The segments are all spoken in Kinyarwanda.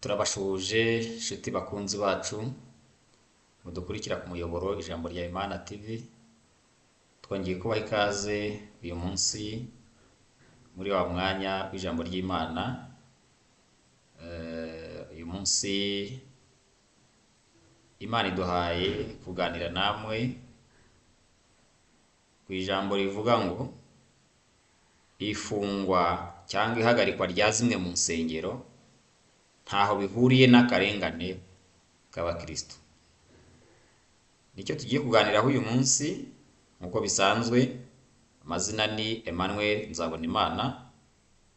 Turabashuhuje nshuti bakunzi bacu mudukurikira ku muyoboro Ijambo rya Imana TV, twongeye kubaha ikaze uyu munsi muri wa mwanya w'ijambo ry'Imana. Uyu munsi Imana iduhaye kuganira namwe ku ijambo rivuga ngo ifungwa cyangwa ihagarikwa rya zimwe mu nsengero ntaho bihuriye n'akarengane k'abakristo. Nicyo tugiye kuganiraho uyu munsi nk'uko bisanzwe. Amazina ni Emmanuel Nzabonimana.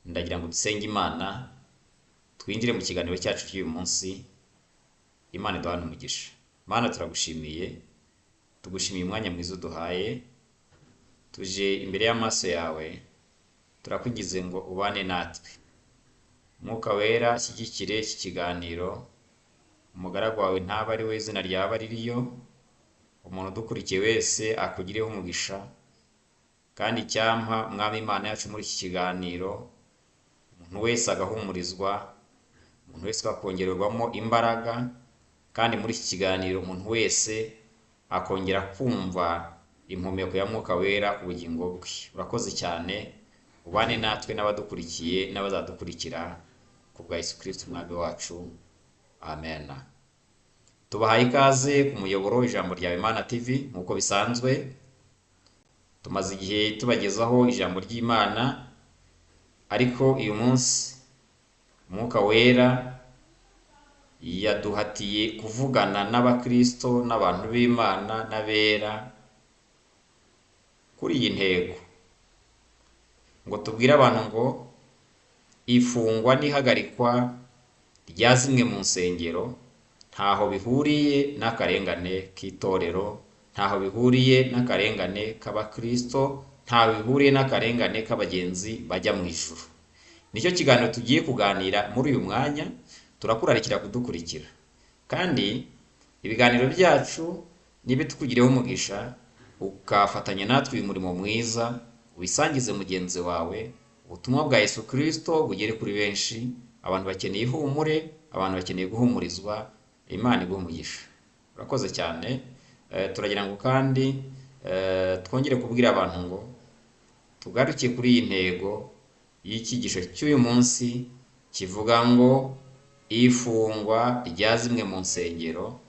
Ndagira ngo dusenge Imana twinjire mu kiganiro cyacu cy'uyu munsi. Imana iduhane umugisha. Mana, turagushimiye, tugushimiye umwanya mwiza uduhaye, tuje imbere y'amaso yawe, turakugize ngo ubane natwe. Mwuka Wera ashyigikire iki kiganiro, umugaragu wawe ntaba ari we izina ryaba ririyo, umuntu udukurikiye wese akugireho umugisha, kandi icyampa Mwami Imana yacu muri iki kiganiro umuntu wese agahumurizwa, umuntu wese akongererwamo imbaraga, kandi muri iki kiganiro umuntu wese akongera kumva impumeko ya Mwuka Wera ku bugingo bwe. Urakoze cyane, ubane natwe n'abadukurikiye n'abazadukurikira ku bwa Yesu Kristo Umwami wacu, amen. Tubahaye ikaze ku muyoboro Ijambo rya Imana TV. Nk'uko bisanzwe tumaze igihe tubagezaho ijambo ry'Imana, ariko uyu munsi Umwuka Wera yaduhatiye kuvugana n'abakristo n'abantu b'Imana n'abera kuri iyi ntego, ngo tubwire abantu ngo ifungwa n'ihagarikwa rya zimwe mu nsengero ntaho bihuriye n'akarengane k'itorero, ntaho bihuriye n'akarengane k'abakristo, ntaho bihuriye n'akarengane k'abagenzi bajya mu ijuru. Nicyo kiganiro tugiye kuganira muri uyu mwanya, turakurarikira kudukurikira. Kandi ibiganiro byacu nibitukugireho umugisha, ukafatanya natwe uyu murimo mwiza, wisangize mugenzi wawe, ubutumwa bwa Yesu Kristo bugere kuri benshi. Abantu bakeneye ihumure, abantu bakeneye guhumurizwa. Imana iguhe umugisha. Urakoze cyane. Turagira ngo kandi twongere kubwira abantu ngo tugaruke kuri iyi ntego y'icyigisho cy'uyu munsi kivuga ngo ifungwa rya zimwe mu nsengero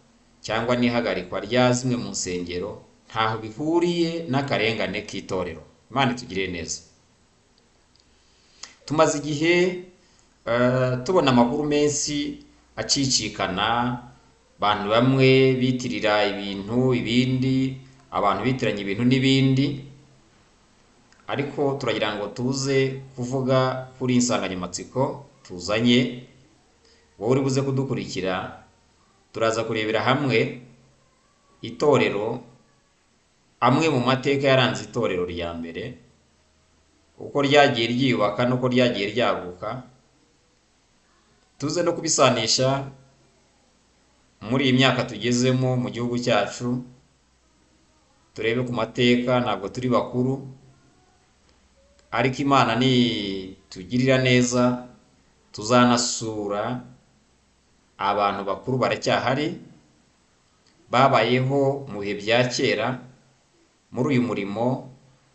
cyangwa n'ihagarikwa rya zimwe mu nsengero ntaho bihuriye n'akarengane k'itorero. Imana itugirire neza. Tumaze igihe tubona amakuru menshi acicikana, abantu bamwe bitirira ibintu ibindi, abantu bitiranya ibintu n'ibindi, ariko turagira ngo tuze kuvuga kuri iyi nsanganyamatsiko tuzanye. Wowe uri buze kudukurikira, turaza kurebera hamwe itorero, amwe mu mateka yaranze itorero rya mbere, uko ryagiye ryiyubaka n'uko ryagiye ryaguka, tuze no kubisanisha muri iyi myaka tugezemo mu gihugu cyacu, turebe ku mateka. Ntabwo turi bakuru, ariko Imana nitugirira neza tuzanasura abantu bakuru baracyahari, babayeho mu bihe bya kera muri uyu murimo,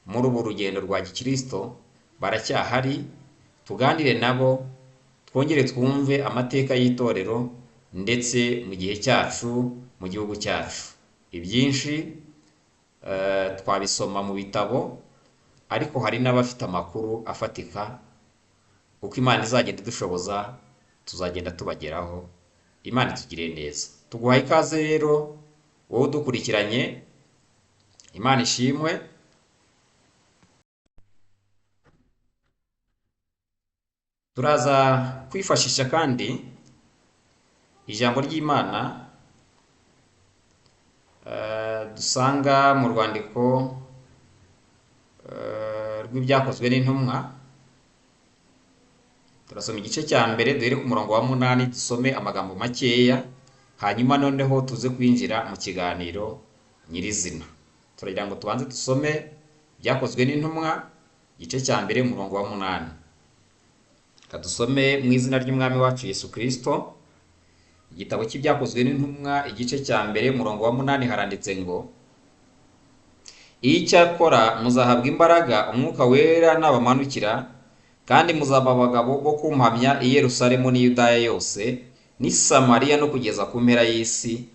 muri ubu rugendo rwa gikristo, baracyahari, tuganire nabo, twongere twumve amateka y'itorero ndetse mu gihe cyacu, mu gihugu cyacu. Ibyinshi twabisoma mu bitabo, ariko hari n'abafite amakuru afatika. Uko Imana izagenda idushoboza tuzagenda tubageraho. Imana itugirire neza. Tuguhaye ikaze rero wowe udukurikiranye. Imana ishimwe. Turaza kwifashisha kandi ijambo ry'Imana dusanga mu rwandiko rw'ibyakozwe n'intumwa. Turasoma igice cya mbere duhere ku murongo wa 8, dusome amagambo makeya, hanyuma noneho tuze kwinjira mu kiganiro nyirizina. Turagira ngo tubanze dusome ibyakozwe n'intumwa igice cya mbere umurongo wa 8. Reka dusome mu izina ry'Umwami wacu Yesu Kristo. Igitabo cy'Ibyakozwe n'Intumwa, igice cya 1, umurongo wa 8, haranditse ngo: icyakora muzahabwa imbaraga Umwuka Wera nabamanukira, kandi muzaba abagabo bo kumpamya i Yerusalemu n'i Yudaya yose n'i Samariya no kugeza ku mpera y'isi.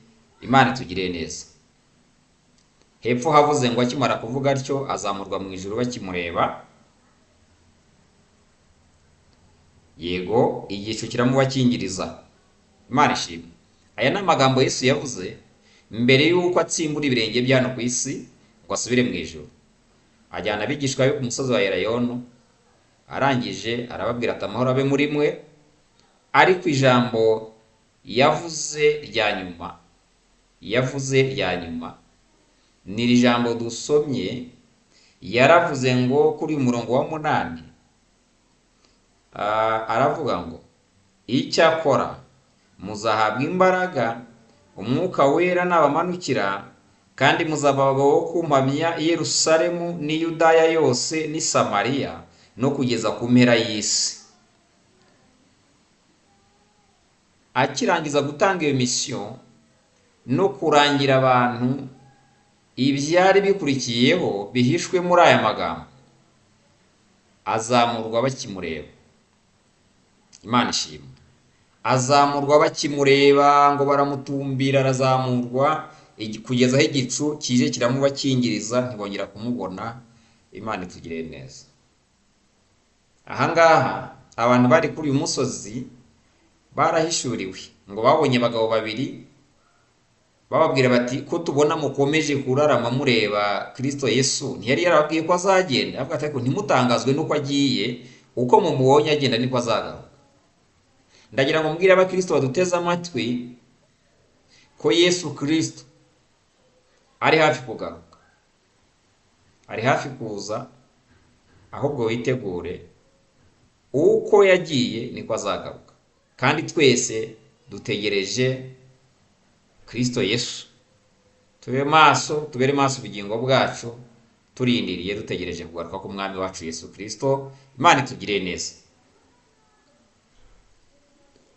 Imana itugirire neza. Hepfo havuze ngo akimara kuvuga atyo azamurwa mu ijuru bakimureba. Yego, igicu kiramubakingiriza. Imana ishimwe. Aya ni amagambo Yesu yavuze mbere y'uko atsimbura ibirenge bye hano ku isi ngo asubire mu ijuru. Ajyana abigishwa be ku musozi wa Elayono, arangije arababwira ati: amahoro abe muri mwe. Ariko ijambo yavuze rya nyuma, yavuze rya nyuma ni iri jambo dusomye. Yaravuze ngo kuri uyu murongo wa 8, aravuga ngo: icyakora muzahabwa imbaraga Umwuka Wera nabamanukira, kandi muzaba abagabo bo kumpamya i Yerusalemu n'i Yudaya yose n'i Samariya no kugeza ku mpera y'isi. Akirangiza gutanga iyo misiyo no kurangira abantu ibyari bikurikiyeho bihishwe muri aya magambo, azamurwa bakimureba. Imana ishimwe. Azamurwa bakimureba, ngo baramutumbira, arazamurwa kugeza aho igicu kije kiramubakingiriza, ntibongera kumubona. Imana itugirire neza. Ahangaha abantu bari kuri uyu musozi barahishuriwe, ngo babonye abagabo babiri bababwira bati: ko tubona mukomeje kurarama mureba Kristo Yesu, ntiyari yarababwiye ko azagenda? Avuga ati: ariko ntimutangazwe n'uko agiye, uko mumubonye agenda niko azagaruka. Ndagira ngo mbwire abakristo baduteze amatwi ko Yesu Kristo ari hafi kugaruka, ari hafi kuza, ahubwo witegure, uko yagiye niko azagaruka. Kandi twese dutegereje Kristo Yesu. Tube maso, tubere maso ubugingo bwacu, turindiriye, dutegereje kugaruka k'Umwami wacu Yesu Kristo. Imana itugirire neza.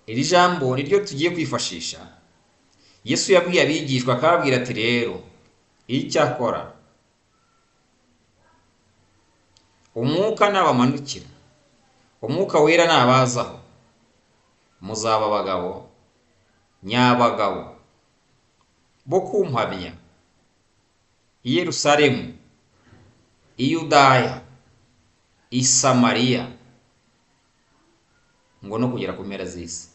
Iri jambo niryo tugiye kwifashisha. Yesu yabwiye abigishwa akababwira ati: rero icyakora Umwuka nabamanukira, Umwuka Wera nabazaho, muzaba abagabo nyabagabo bo kumpamya i Yerusalemu, i Yudaya, i Samariya, ngo no kugera ku mpera z'isi.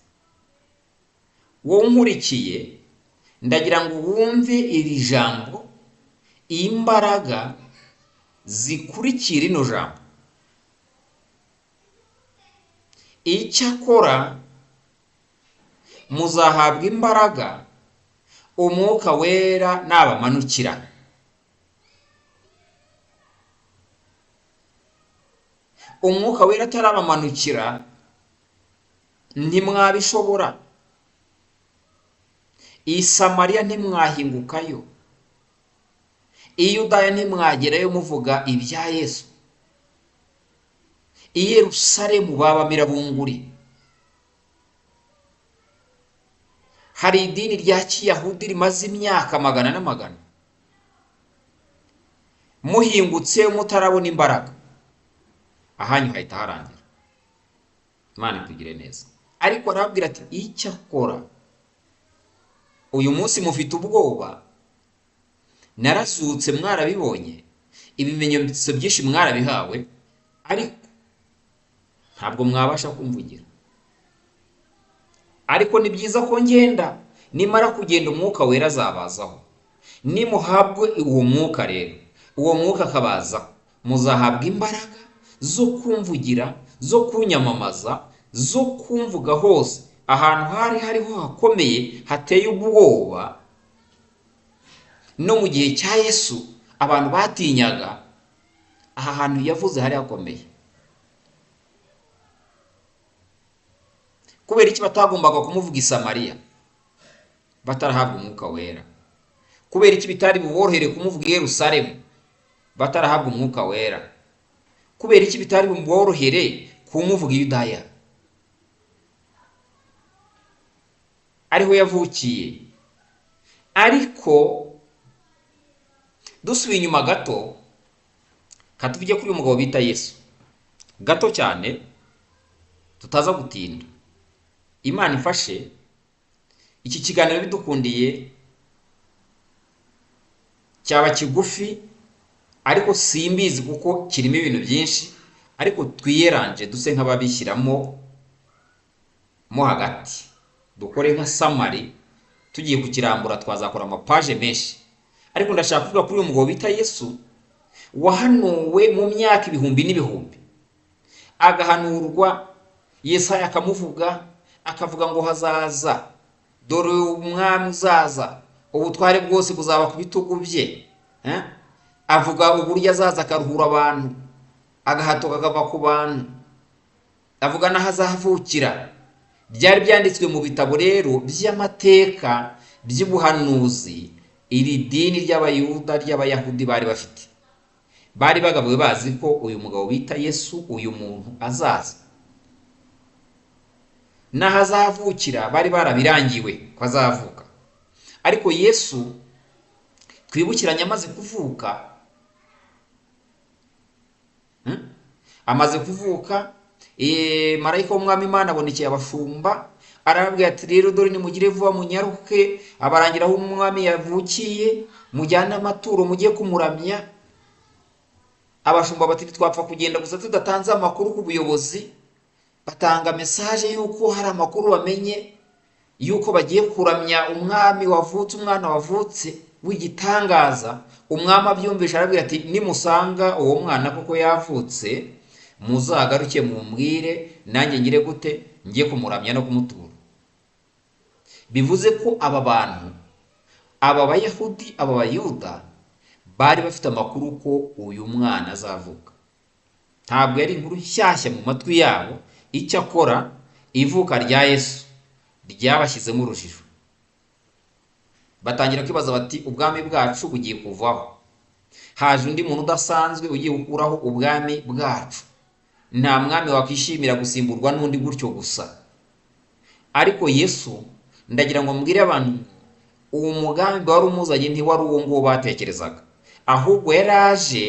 Wowe unkurikiye, ndagira ngo wumve iri jambo, imbaraga zikurikira ino jambo. Icyakora muzahabwa imbaraga Umwuka Wera nabamanukira. Umwuka Wera atarabamanukira ntimwabishobora. I Samariya ntimwahingukayo, i Yudaya ntimwagerayo muvuga ibya Yesu, i Yerusalemu babamira bunguri. Hari idini rya Kiyahudi rimaze imyaka magana n'amagana, muhingutse mutarabona imbaraga, ahanyu hahita harangira. Imana itugire neza. Ariko arababwira ati: icyakora uyu munsi mufite ubwoba, narazutse mwarabibonye, ibimenyetso byinshi mwarabihawe, ariko ntabwo mwabasha kumvugira. Ariko ni byiza ko ngenda, nimara kugenda Umwuka Wera azabazaho. Nimuhabwe uwo mwuka rero, uwo mwuka akabazaho, muzahabwa imbaraga zo kumvugira, zo kunyamamaza, zo kumvuga hose, ahantu hari hariho hakomeye hateye ubwoba. No mu gihe cya Yesu abantu batinyaga, aha hantu yavuze hari hakomeye. Kubera iki batagombaga kumuvuga i Samariya batarahabwa Umwuka Wera? Kubera iki bitari buborohere kumuvuga i Yerusalemu batarahabwa Umwuka Wera? Kubera iki bitari buborohere kumuvuga i Yudaya? ariho yavukiye. Ariko dusubiye inyuma gato, katuvuge kuri uyu mugabo bita Yesu gato cyane, tutaza gutinda. Imana ifashe iki kiganiro bidukundiye cyaba kigufi, ariko simbizi kuko kirimo ibintu byinshi, ariko twiyeranje duse nk'ababishyiramo mo hagati, dukore nka samari. Tugiye kukirambura twazakora amapaje menshi, ariko ndashaka kuvuga kuri uyu mugabo bita Yesu wahanuwe mu myaka ibihumbi n'ibihumbi, agahanurwa Yesaya akamuvuga, akavuga ngo hazaza, dore umwami uzaza, ubutware bwose buzaba ku bitugu bye. Avuga uburyo azaza akaruhura abantu, agahato kakava ku bantu, avuga n'aho azavukira. Byari byanditswe mu bitabo rero by'amateka by'ubuhanuzi iri dini ry'Abayuda ry'Abayahudi bari bafite. Bari bagabuwe bazi ko uyu mugabo bita Yesu, uyu muntu azaza, n'aho azavukira bari barabirangiwe ko azavuka. Ariko Yesu twibukiranye amaze kuvuka, amaze kuvuka, marayika w'umwami Imana abonekeye abashumba, arababwira ati rero dore nimugire vuba munyaruke, abarangira aho umwami yavukiye, mujyane amaturo mujye kumuramya. Abashumba bati twapfa kugenda gusa tudatanze amakuru ku buyobozi. Batanga mesaje y'uko hari amakuru bamenye y'uko bagiye kuramya umwami wavutse, umwana wavutse w'igitangaza. Umwami abyumvisha arabwira ati nimusanga uwo mwana koko yavutse, muzagaruke mumbwire, nanjye ngire gute, ngiye kumuramya no kumutura. Bivuze ko aba bantu, aba Bayahudi, aba Bayuda bari bafite amakuru ko uyu mwana azavuka. Ntabwo yari inkuru nshyashya mu matwi yabo. Icyakora ivuka rya Yesu ryabashyizemo urujijo, batangira kwibaza bati ubwami bwacu bugiye kuvaho, haje undi muntu udasanzwe ugiye gukuraho ubwami bwacu, nta mwami wakwishimira gusimburwa n'undi gutyo gusa. Ariko Yesu, ndagira ngo mbwire abantu, uwo mugambi wari umuzanye ntiwari uwo nguwo batekerezaga, ahubwo yari aje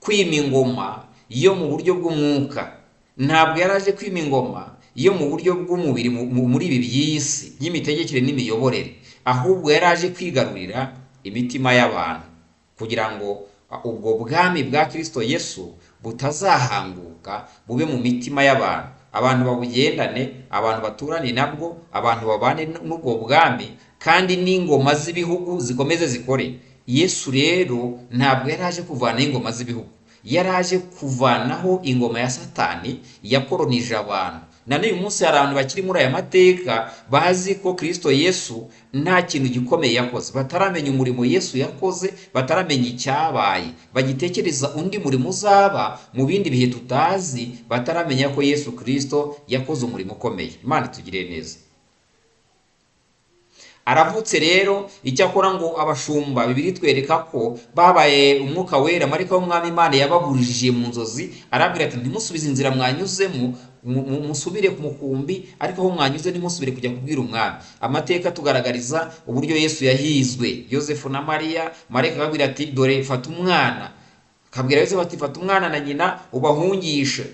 kwima ingoma yo mu buryo bw'umwuka. Ntabwo yari aje kwima ingoma yo mu buryo bw'umubiri muri ibi by'iyi si y'imitegekere n'imiyoborere, ahubwo yari aje kwigarurira imitima y'abantu kugira ngo ubwo bwami bwa Kristo Yesu butazahanguka, bube mu mitima y'abantu, abantu babugendane, abantu baturane nabwo, abantu babane n'ubwo bwami, kandi n'ingoma z'ibihugu zikomeze zikore. Yesu rero ntabwo yari aje kuvanaho ingoma z'ibihugu, yari aje kuvanaho ingoma ya Satani yakoronije abantu. Na n'uyu munsi hari abantu bakiri muri aya mateka bazi ko Kristo Yesu nta kintu gikomeye yakoze, bataramenya umurimo Yesu yakoze, bataramenya icyabaye, bagitekereza undi murimo uzaba mu bindi bihe tutazi, bataramenya ko Yesu Kristo yakoze umurimo ukomeye. Imana itugirire neza. Aravutse rero, icyakora ngo abashumba Bibiliya itwereka ko babaye umwuka wera, marayika w'umwami Imana yababurije mu nzozi, arabwira ati ntimusubize inzira mwanyuzemo, musubire ku mukumbi, ariko aho mwanyuze ntimusubire kujya kubwira umwami. Amateka tugaragariza uburyo Yesu yahizwe, Yosefu na Mariya. Marayika akabwira ati dore fata umwana, akabwira Yosefu ati fata umwana na nyina ubahungishe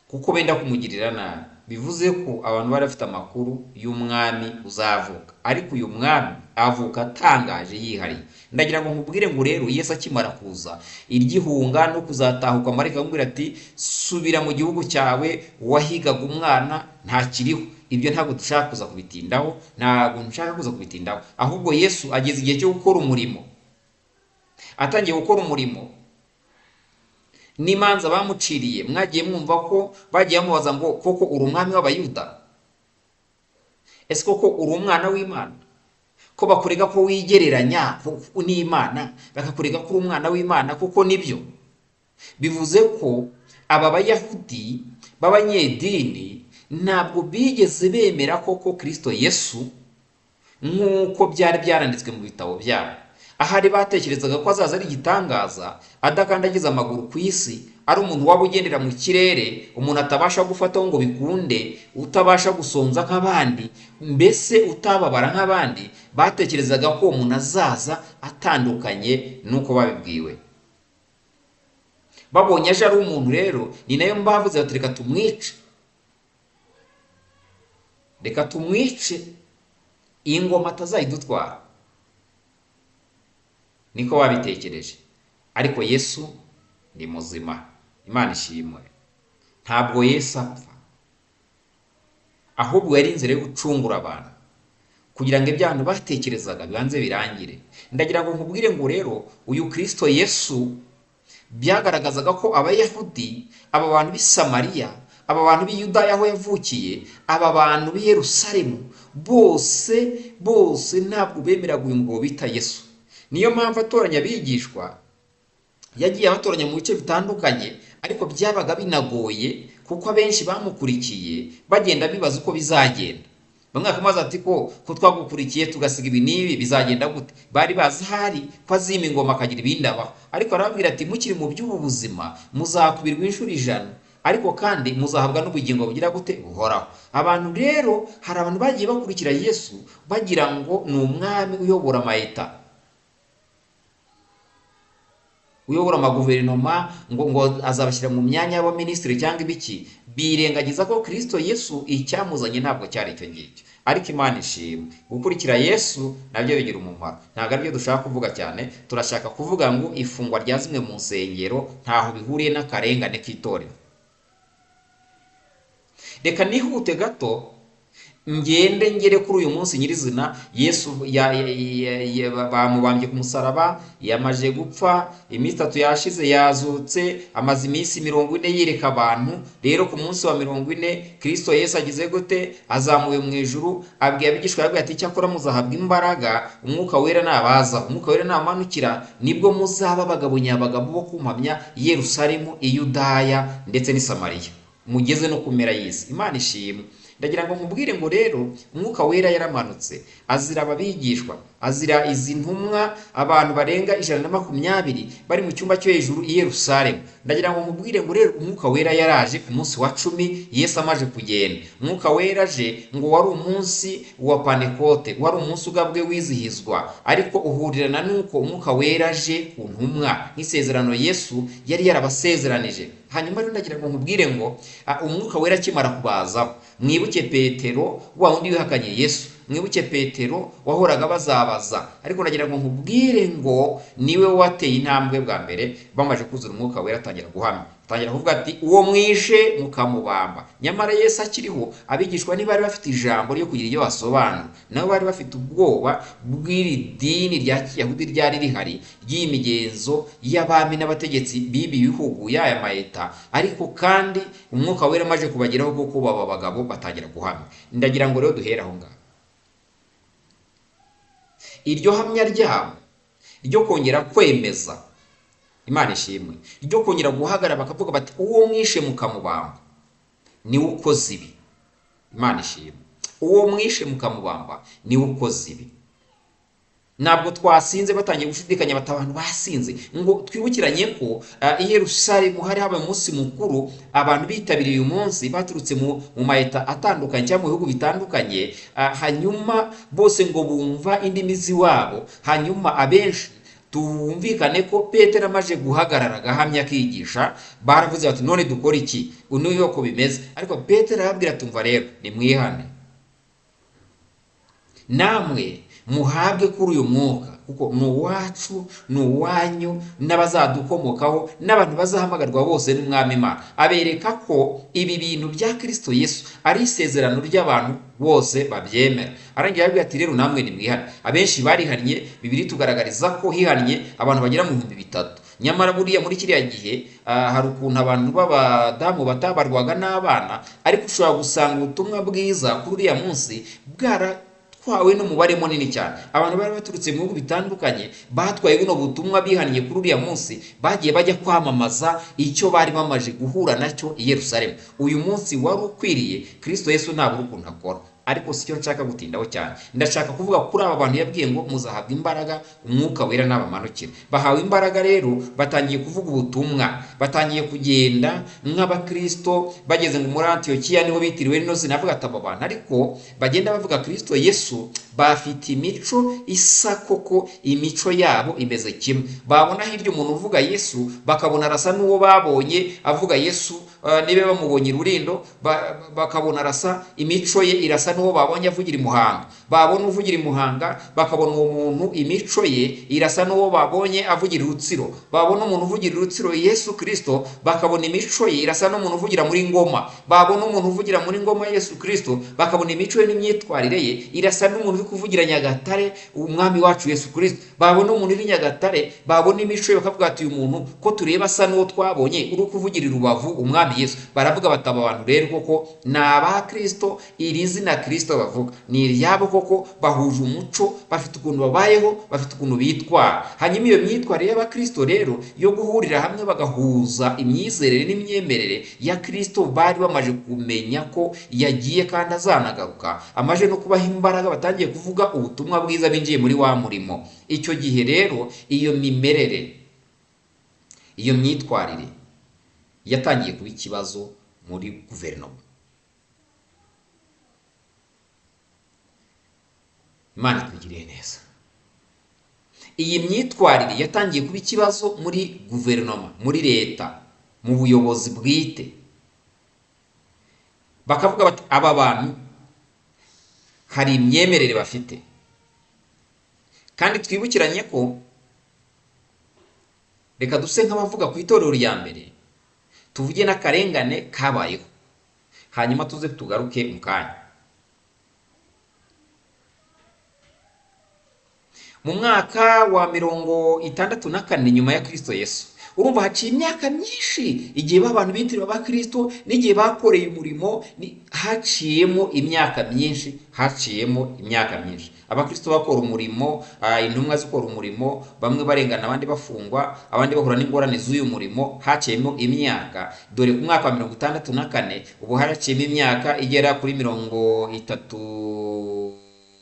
kuko benda kumugirira nabi. Bivuze ko abantu bari bafite amakuru y'umwami uzavuka, ariko uyu mwami avuka atangaje yihariye. Ndagira ngo nkubwire ngo rero Yesu akimara kuza iryihunga no kuzatahuka, marayika akamubwira ati subira mu gihugu cyawe, wahigaga umwana ntakiriho. Ibyo ntabwo dushaka kuza kubitindaho, ntabwo nshaka kuza kubitindaho, ahubwo Yesu ageze igihe cyo gukora umurimo. Atangiye gukora umurimo n'imanza bamuciriye, mwagiye mwumva ko bagiye bamubaza ngo koko uri umwami w'Abayuda? Ese koko uri umwana w'Imana? Ko bakurega ko wigereranya n'Imana, bakakurega ko uri umwana w'Imana, kuko nibyo. Bivuze ko aba Bayahudi b'abanyedini ntabwo bigeze bemera koko Kristo Yesu nk'uko byari byaranditswe mu bitabo byabo. Ahari batekerezaga ko azaza ari igitangaza, adakandagiza amaguru ku isi, ari umuntu waba ugendera mu kirere, umuntu atabasha gufataho ngo bikunde, utabasha gusonza nk'abandi, mbese utababara nk'abandi. Batekerezaga ko uwo muntu azaza atandukanye n'uko babibwiwe. Babonye aje ari umuntu rero, ni nayo mpamvu bati reka tumwice, reka tumwice, iyi ngoma atazayidutwara. Niko babitekereje. Ariko Yesu ni muzima, Imana ishimwe. Ntabwo Yesu apfa, ahubwo yari inzira yo gucungura abantu kugira ngo ibyo abantu batekerezaga bibanze birangire. Ndagira ngo nkubwire ngo rero uyu Kristo Yesu byagaragazaga ko Abayahudi, aba bantu b'i Samariya, aba bantu b'i Yudaya aho yavukiye, aba bantu b'i Yerusalemu, bose bose ntabwo bemeraga uyu mugabo bita Yesu. Niyo mpamvu atoranya abigishwa, yagiye abatoranya mu bice bitandukanye, ariko byabaga binagoye kuko abenshi bamukurikiye bagenda bibaza uko bizagenda. Bamwe bakamubaza ati ko twagukurikiye tugasiga ibi n'ibi bizagenda gute? Bari bazi ahari ko azima ingoma akagira ibindi abaho, ariko arababwira ati mukiri mu by'ubu buzima muzakubirwa inshuro 100, ariko kandi muzahabwa n'ubugingo bugira gute? Buhoraho. Abantu rero, hari abantu bagiye bakurikira Yesu bagira ngo ni umwami uyobora amayeta, uyobora amaguverinoma, ngo azabashyira mu myanya y'abaminisitiri cyangwa ibiki. Birengagiza ko Kristo Yesu icyamuzanye ntabwo cyari icyo ngicyo. Ariko Imana ishimwe, gukurikira Yesu nabyo bigira umumaro. Ntabwo aribyo dushaka kuvuga cyane, turashaka kuvuga ngo ifungwa rya zimwe mu nsengero ntaho bihuriye n'akarengane k'itorero. Reka nihute gato ngende ngere kuri uyu munsi nyirizina. Yesu bamubambye ku musaraba, yamaje gupfa, iminsi 3 yashize, yazutse, amaze iminsi 40 yereka abantu. Rero ku munsi wa 40 Kristo Yesu agize gute? Azamuwe mu ijuru, abwiye abigishwa be ati icyakora muzahabwa imbaraga, Umwuka Wera nabaza, Umwuka Wera namanukira, nibwo muzaba abagabo nyabagabo bo kumpamya i Yerusalemu, i Yudaya ndetse n'i Samariya, mugeze no ku mpera y'isi. Imana ishimwe. Ndagira ngo nkubwire ngo rero Umwuka Wera yaramanutse azira ababigishwa, azira izi ntumwa, abantu barenga 120 bari mu cyumba cyo hejuru i Yerusalemu. Ndagira ngo nkubwire ngo rero Umwuka Wera yaraje ku munsi wa 10 Yesu amaje kugenda. Umwuka Wera aje ngo wari umunsi wa Pentekote, wari umunsi ugabwe wizihizwa, ariko uhurirana nuko Umwuka Wera aje ku ntumwa nk'isezerano Yesu yari yarabasezeranije. Hanyuma rero ndagira ngo nkubwire ngo Umwuka Wera akimara kubazaho, mwibuke Petero wa wundi wihakanye Yesu, mwibuke Petero wahoraga bazabaza, ariko ndagira ngo nkubwire ngo niwe wateye intambwe bwa mbere. Bamaze kuzura Umwuka Wera atangira guhamya, atangira kuvuga ati uwo mwishe mukamubamba. Nyamara Yesu akiriho, abigishwa ntibari bafite ijambo ryo kugira ibyo basobanura, nabo bari bafite ubwoba bw'iri dini rya Kiyahudi ryari rihari ry'imigenzo y'abami n'abategetsi b'ibi bihugu y'aya mayeta. Ariko kandi Umwuka Wera amaze kubageraho kuko baba abagabo batangira guhamya. Ndagira ngo rero duhere aho ngaho. Iryo hamya ryabo ryo kongera kwemeza, Imana ishimwe, ryo kongera guhagarara bakavuga bati uwo mwishe mukamubamba niwe ukoze ibi. Imana ishimwe, uwo mwishe mukamubamba niwe ukoze ibi. Ntabwo twasinze, batangiye gushidikanya bati abantu basinze. Ngo twibukiranye ko i Yerusalemu hari habaye umunsi mukuru, abantu bitabiriye uyu munsi baturutse mu mayeta atandukanye cyangwa mu bihugu bitandukanye, hanyuma bose ngo bumva indimi z'iwabo. Hanyuma abenshi tumvikane ko Petero amaje guhagarara agahamya akigisha, baravuze bati none dukora iki? Unuyo ko bimeze. Ariko Petero arababwira tumva rero nimwihane, namwe muhabwe kuri uyu mwuka, kuko ni uwacu, ni uwanyu, n'abazadukomokaho, n'abantu bazahamagarwa bose n'Umwami Imana. Abereka ko ibi bintu bya Kristo Yesu ari isezerano ry'abantu bose babyemera. Arangira arababwira ati rero namwe nimwihane. Abenshi barihannye, Bibiliya itugaragariza ko hihannye abantu bagera mu 3000. Nyamara buriya muri kiriya gihe hari ukuntu abantu b'abadamu batabarwaga n'abana, ariko ushobora gusanga ubutumwa bwiza kuri uriya munsi bwaratwawe n'umubare munini cyane. Abantu bari baturutse mu bihugu bitandukanye batwaye buno butumwa bihannye kuri uriya munsi, bagiye bajya kwamamaza icyo bari bamaje guhura nacyo i Yerusalemu. Uyu munsi wari ukwiriye Kristo Yesu ntabura ukuntu akora. Ariko si cyo nshaka gutindaho cyane, ndashaka kuvuga kuri aba bantu yabwiye ngo muzahabwa imbaraga umwuka wera n'abamanukira. Bahawe imbaraga rero, batangiye kuvuga ubutumwa, batangiye kugenda nk'abakristo. Bageze ngo muri Antiyokiya niho bitiriwe rino zina, avuga ati aba bantu ariko bagenda bavuga Kristo Yesu, bafite imico isa koko, imico yabo imeze kimwe. Babona hirya umuntu uvuga Yesu bakabona arasa n'uwo babonye avuga Yesu, niba bamubonye Rurindo bakabona arasa, imico ye irasa n'uwo babonye avugira i Muhanga. Babona uvugira i Muhanga bakabona uwo muntu imico ye irasa n'uwo babonye avugira i Rutsiro. Babona umuntu uvugira i Rutsiro Yesu Kristo bakabona imico ye irasa n'umuntu uvugira muri Ngoma. Babona umuntu uvugira muri Ngoma Yesu Kristo bakabona imico ye n'imyitwarire ye irasa n'umuntu uri kuvugira Nyagatare umwami wacu Yesu Kristo. Babona umuntu uri Nyagatare babona imico ye bakavuga ati uyu muntu ko tureba asa n'uwo twabonye uri kuvugira i Rubavu umwami Yesu. Baravuga bati aba bantu rero koko ni aba Kristo, iri zina Kristo bavuga ni iryabo koko, bahuje umuco, bafite ukuntu babayeho, bafite ukuntu bitwara. Hanyuma iyo myitwarire y'abakristo rero yo guhurira hamwe bagahuza imyizerere n'imyemerere ya Kristo bari bamaze kumenya ko yagiye kandi azanagaruka, amaje no kubaha imbaraga, batangiye kuvuga ubutumwa bwiza, binjiye muri wa murimo. Icyo gihe rero iyo mimerere, iyo myitwarire yatangiye kuba ikibazo muri guverinoma. Imana itugiriye neza. Iyi myitwarire yatangiye kuba ikibazo muri guverinoma, muri leta, mu buyobozi bwite. Bakavuga bati aba bantu hari imyemerere bafite. Kandi twibukiranye ko, reka duse nk'abavuga ku itorero rya mbere, tuvuge n'akarengane kabayeho, hanyuma tuze tugaruke mu kanya. Mu mwaka wa 64 nyuma ya Kristo Yesu, urumva haciye imyaka myinshi, igihe abantu bitiriwe abakristo n'igihe bakoreye umurimo, haciyemo imyaka myinshi, haciyemo imyaka myinshi. Abakristo bakora umurimo, intumwa zikora umurimo, bamwe barengana, abandi bafungwa, abandi bahura n'ingorane z'uyu murimo. Haciyemo imyaka, dore ku mwaka wa 64 ubu haraciyemo imyaka igera kuri 30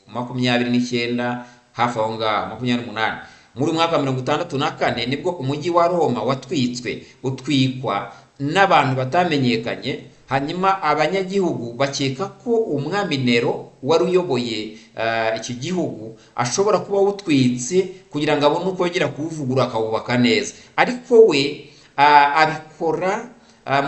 29, hafi aho ngaho 28. Muri mwaka wa 64 nibwo umujyi wa Roma watwitswe, utwikwa n'abantu batamenyekanye. Hanyuma abanyagihugu bakeka ko umwami Nero wari uyoboye iki gihugu ashobora kuba awutwitse kugira ngo abone uko yongera kuwuvugurura akawubaka neza. Ariko we abikora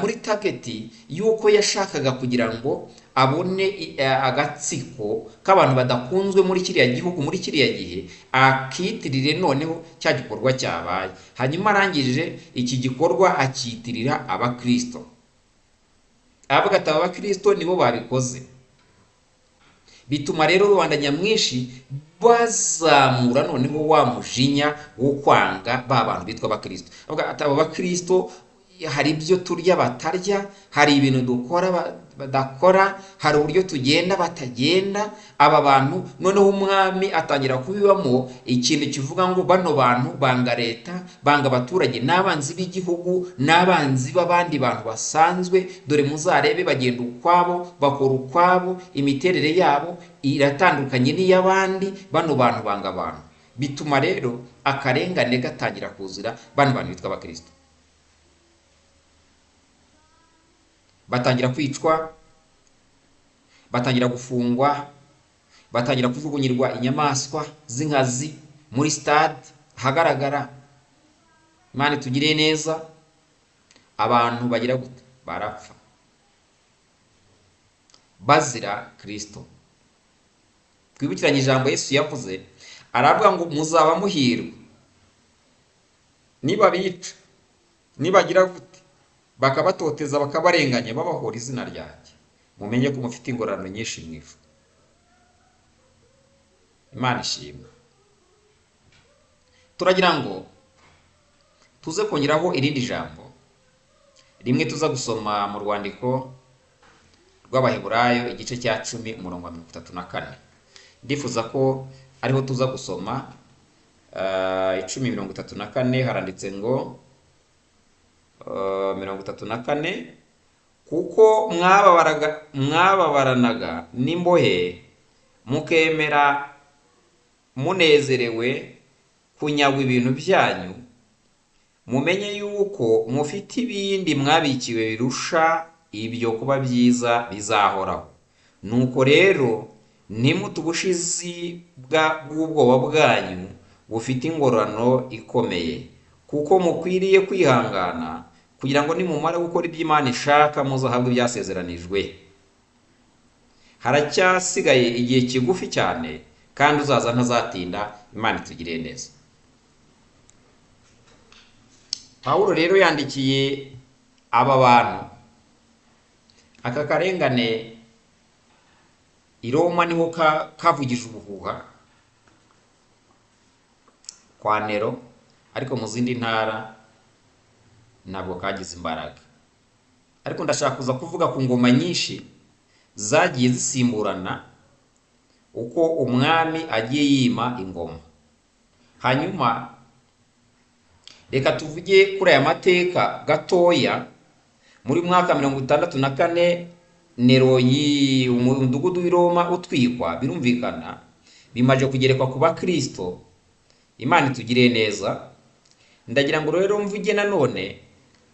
muri tageti y'uko yashakaga kugira ngo abone agatsiko k'abantu badakunzwe muri kiriya gihugu muri kiriya gihe, akitirire noneho cya gikorwa cyabaye. Hanyuma arangije iki gikorwa akitirira abakristo, avuga ati aba bakristo nibo babikoze. Bituma rero rubanda nyamwinshi bazamura noneho wa mujinya wo kwanga ba bantu bitwa abakristo. Avuga ati aba bakristo hari ibyo turya batarya, hari ibintu dukora badakora, hari uburyo tugenda batagenda. Aba bantu noneho umwami atangira kubibamo ikintu kivuga ngo bano bantu banga leta, banga abaturage, n'abanzi b'igihugu, n'abanzi b'abandi bantu basanzwe. Dore muzarebe bagenda ukwabo, bakora ukwabo, imiterere yabo iratandukanye n'iy'abandi, bano bantu banga abantu. Bituma rero akarengane gatangira kuzira bano bantu bitwa abakristo. Batangira kwicwa, batangira gufungwa, batangira kujugunyirwa inyamaswa z'inkazi muri stade ahagaragara. Imana itugiriye neza, abantu bagira gute? Barapfa bazira Kristo. Twibukiranye ijambo Yesu yavuze, aravuga ngo muzaba muhirwa niba bica, nibagira gute, bakabatoteza, bakabarenganya, babahora izina ryanjye, mumenye ko mufite ingororano nyinshi mu ijuru. Imana ishimwe. Turagira ngo tuze kongeraho irindi jambo rimwe tuza gusoma mu rwandiko rw'Abaheburayo igice cya 10 umurongo wa 34. Ndifuza ko ariho tuza gusoma 10:34. Haranditse ngo 34, Kuko mwababaranaga n'imbohe, mukemera munezerewe kunyagwa ibintu byanyu, mumenye yuko mufite ibindi mwabikiwe birusha ibyo kuba byiza bizahoraho. Nuko rero ntimute ubushizi bw'ubwoba bwanyu bufite ingororano ikomeye, kuko mukwiriye kwihangana kugira ngo nimumara gukora ibyo Imana ishaka muzahabwe ibyasezeranijwe. Haracyasigaye igihe kigufi cyane, kandi uzaza ntazatinda. Imana itugiriye neza. Pawulo rero yandikiye aba bantu aka karengane i Roma niho kavugije ubuhuha kwa Nero, ariko mu zindi ntara ntabwo kagize imbaraga. Ariko ndashaka kuza kuvuga ku ngoma nyinshi zagiye zisimburana uko umwami agiye yima ingoma. Hanyuma reka tuvuge kuri aya mateka gatoya. Muri mwaka 64 Nero umudugudu w'i Roma utwikwa, birumvikana bimaje kugerekwa ku bakristo. Imana itugiriye neza. Ndagira ngo rero mvuge nanone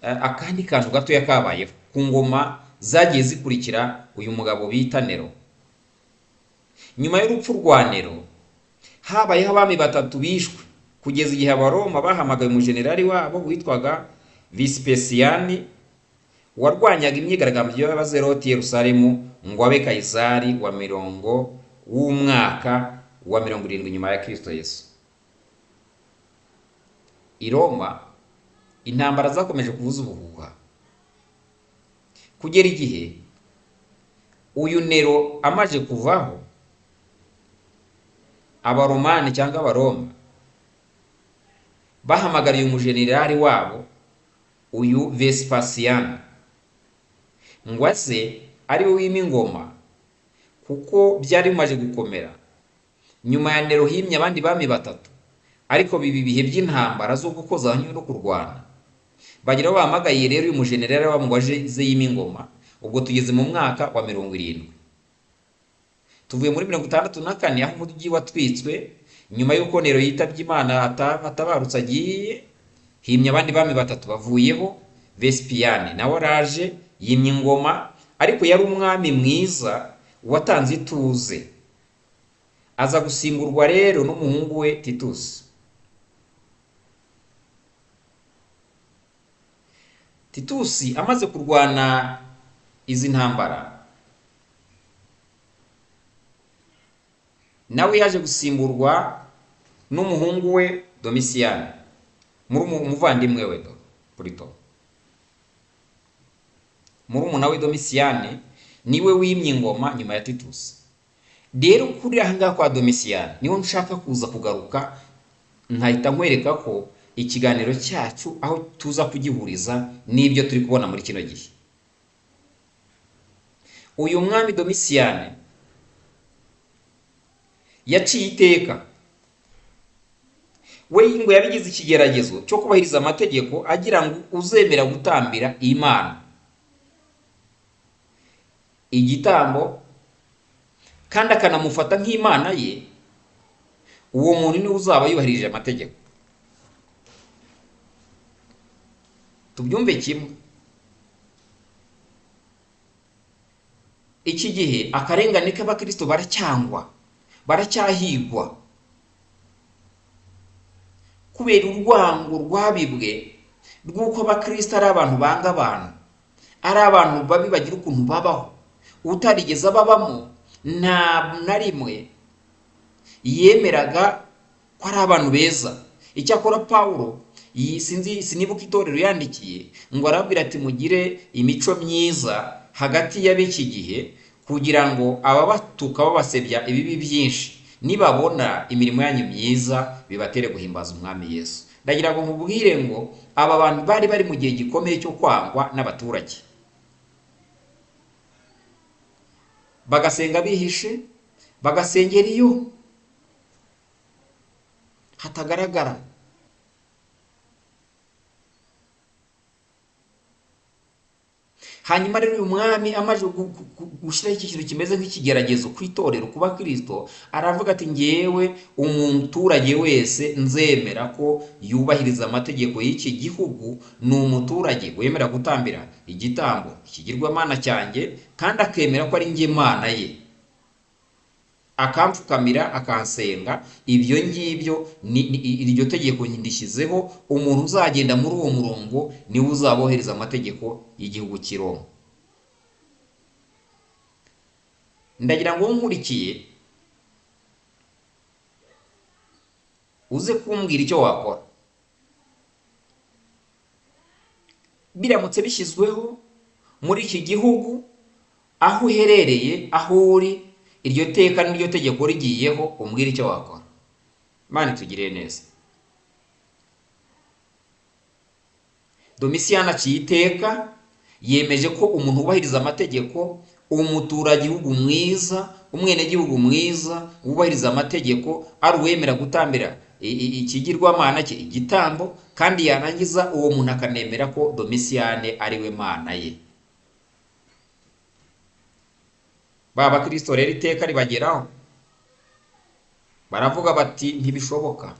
akandi kantu gatoya kabayeho ku ngoma zagiye zikurikira uyu mugabo bita Nero. Nyuma y'urupfu rwa Nero habayeho abami batatu bishwe, kugeza igihe Abaroma bahamagaye umujenerali wabo witwaga Vespasiani, warwanyaga imyigaragambyo y'Abazeroti Yerusalemu, ngo abe Kayisari wa mirongo w'umwaka wa 70 nyuma ya Kristo Yesu. I Roma intambara zakomeje kuvuza ubuhuha kugera igihe uyu Nero amaje kuvaho, Abaromani cyangwa Abaroma bahamagariye umujenerali wabo uyu Vespasian ngo aze ari we wima ingoma, kuko byari bimaje gukomera. Nyuma ya Nero himye abandi bami batatu, ariko bibi bihe by'intambara zo gukozanya no kurwana. Bagira bahamagaye rero uyu mujenerali wabo ngo aze yima ingoma. Ubwo tugeze mu mwaka wa 70, tuvuye muri 64 aho umujyi watwitswe nyuma y'uko Nero yitabye Imana atabarutse agiye. Himye abandi bami batatu bavuyeho. Vespasian nawe araje yimye ingoma, ariko yari umwami mwiza watanze ituze. Aza gusimburwa rero n'umuhungu we Titus. Titus amaze kurwana izi ntambara, nawe yaje gusimburwa n'umuhungu we Domitian, umuvandimwe we Plito. Murumuna we Domitian niwe wimye ingoma nyuma ya Titus. Rero kuri aha ngaha kwa Domitian niho nshaka kuza kugaruka, nkahita nkwereka ko ikiganiro cyacu aho tuza kugihuriza n'ibyo turi kubona muri kino gihe. Uyu mwami Domitian yaciye iteka, we ngo yabigize ikigeragezo cyo kubahiriza amategeko, agira ngo uzemera gutambira Imana igitambo kandi akanamufata nk'Imana ye, uwo muntu niwe uzaba yubahirije amategeko. Tubyumve kimwe. Iki gihe akarengane k'abakristo baracyangwa, baracyahigwa kubera urwango rwabibwe rw'uko abakristo ari abantu banga abantu, ari abantu babi bagira ukuntu babaho. Utarigeze ababamo nta na rimwe yemeraga ko ari abantu beza. Icyakora Pawulo sinibuka itorero yandikiye ngo arabwira ati mugire imico myiza hagati y'ab'iki gihe, kugira ngo ababatuka babasebya ibibi byinshi nibabona imirimo yanyu myiza bibatere guhimbaza Umwami Yesu. Ndagira ngo nkubwire ngo aba bantu bari bari mu gihe gikomeye cyo kwangwa n'abaturage, bagasenga bihishe, bagasengera iyo hatagaragara. Hanyuma rero uyu mwami amaze gushyiraho iki kintu kimeze nk'ikigeragezo ku itorero ku bakristo, aravuga ati ngewe umuturage wese nzemera ko yubahiriza amategeko y'iki gihugu ni umuturage wemera gutambira igitambo ikigirwamana cyanjye, kandi akemera ko ari njye Mana ye, akampfukamira akansenga. Ibyo ngibyo iryo tegeko ndishyizeho, umuntu uzagenda muri uwo murongo niwe uzabohereza amategeko y'igihugu cy'i Roma. Ndagira ngo nkurikiye uze kumbwira icyo wakora biramutse bishyizweho muri iki gihugu aho uherereye, aho uri, iryo teka n'iryo tegeko rigiyeho, umbwire icyo wakora. Imana itugirire neza. Domisiyani aciye iteka, yemeje ko umuntu wubahiriza amategeko, umuturagihugu mwiza, umwenegihugu mwiza wubahiriza amategeko, ari uwemera gutambira ikigirwamana cye igitambo, kandi yarangiza uwo muntu akanemera ko Domisiyani ari we Mana ye. Ba bakristo rero iteka ribageraho, baravuga bati ntibishoboka,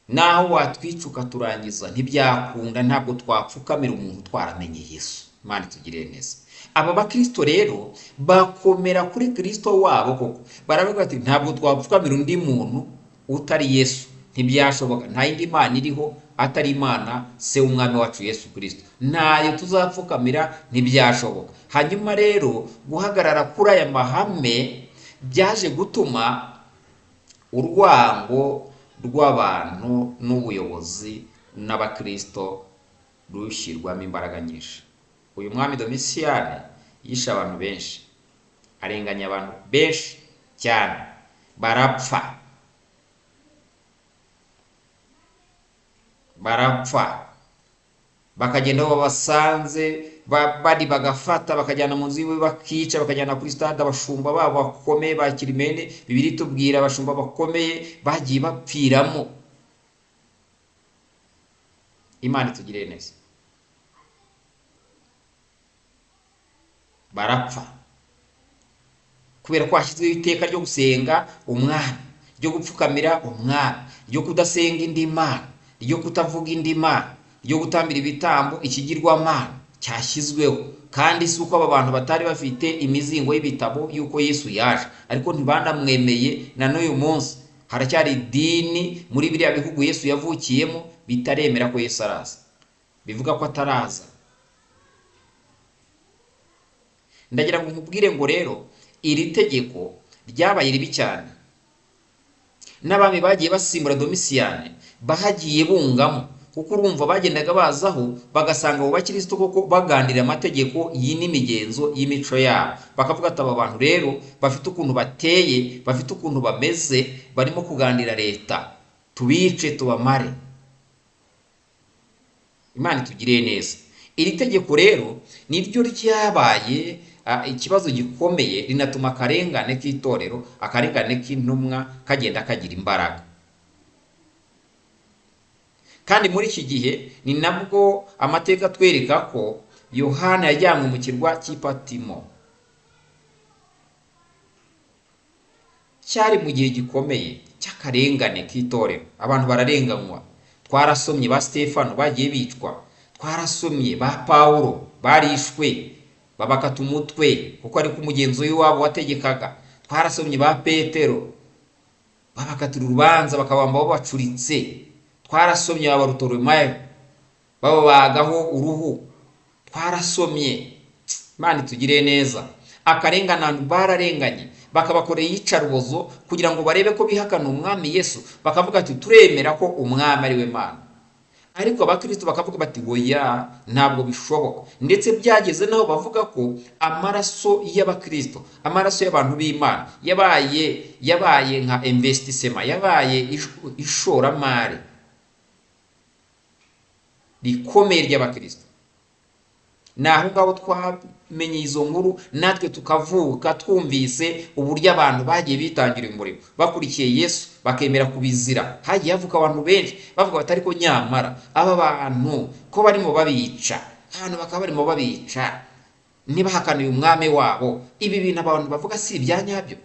naho watwica ukaturangiza ntibyakunda, ntabwo twapfukamira umuntu twaramenye Yesu. Imana itugirire neza. Aba bakristo rero bakomera kuri Kristo wabo koko, baravuga bati ntabwo twapfukamira undi muntu utari Yesu, ntibyashoboka, nta yindi Mana iriho atari Imana se w'umwami wacu Yesu Kristo, ntayo tuzapfukamira, ntibyashoboka. Hanyuma rero guhagarara kuri aya mahame byaje gutuma urwango rw'abantu n'ubuyobozi n'abakristo rushyirwamo imbaraga nyinshi. Uyu mwami Domisiyani yishe abantu benshi, arenganya abantu benshi cyane, barapfa, barapfa, bakagenda aho babasanze bari bagafata, bakajyana mu nzu iwe bakica, bakajyana kuri stade abashumba babo bakomeye ba Kirimene. Bibiliya itubwira abashumba bakomeye bagiye bapfiramo. Imana itugirire neza. Barapfa kubera ko hashyizweho iteka ryo gusenga umwami, ryo gupfukamira umwami, ryo kudasenga indi mana, ryo kutavuga indi mana, ryo gutambira ibitambo ikigirwamana cyashyizweho. Kandi si uko aba bantu batari bafite imizingo y'ibitabo y'uko Yesu yaje, ariko ntibanamwemeye na n'uyu munsi. Haracyari idini muri biriya bihugu Yesu yavukiyemo bitaremera ko Yesu araza, bivuga ko ataraza. Ndagira ngo nkubwire ngo rero iri tegeko ryabaye ribi cyane, n'abami bagiye basimbura Domisiyani bahagiye bungamo, kuko urumva bagendaga bazaho bagasanga abo bakristo koko baganira amategeko n'imigenzo y'imico yabo, bakavuga ati aba bantu rero bafite ukuntu bateye, bafite ukuntu bameze, barimo kuganira leta, tubice tubamare. Imana itugirire neza. Iri tegeko rero niryo ryabaye ikibazo gikomeye, rinatuma akarengane k'itorero, akarengane k'intumwa kagenda kagira imbaraga. Kandi muri iki gihe ni nabwo amateka atwereka ko Yohana yajyanywe mu kirwa cy'i Patimo. Cyari mu gihe gikomeye cy'akarengane k'itorero, abantu bararenganywa. Twarasomye ba Stefano bagiye bicwa, twarasomye ba Pawulo barishwe babakata umutwe kuko ariko umugenzo w'iwabo wategekaga, twarasomye ba Petero babakatira urubanza bakabamba babacuritse, twarasomye ba Barutolomayo bababagaho uruhu, twarasomye. Imana itugirire neza. Akarengane abantu bararenganye, bakabakorera iyicarubozo kugira ngo barebe ko bihakana umwami Yesu, bakavuga ati turemera ko umwami ari we Mana. Ariko abakristo bakavuga bati oya, ntabwo bishoboka. Ndetse byageze naho bavuga ko amaraso y'abakristo, amaraso y'abantu b'Imana yabaye nka investissement, yabaye ishoramari rikomeye ry'abakristo. Naho ngaho twamenye izo nkuru, natwe tukavuka twumvise uburyo abantu bagiye bitangira umurimo bakurikiye Yesu bakemera kubizira. Hagiye havuka abantu benshi bavuga bati ariko nyamara aba bantu ko barimo babica, Abantu bakaba barimo babica, ntibahakane uyu mwami wabo. Ibi bintu abantu bavuga si ibya nyabyo.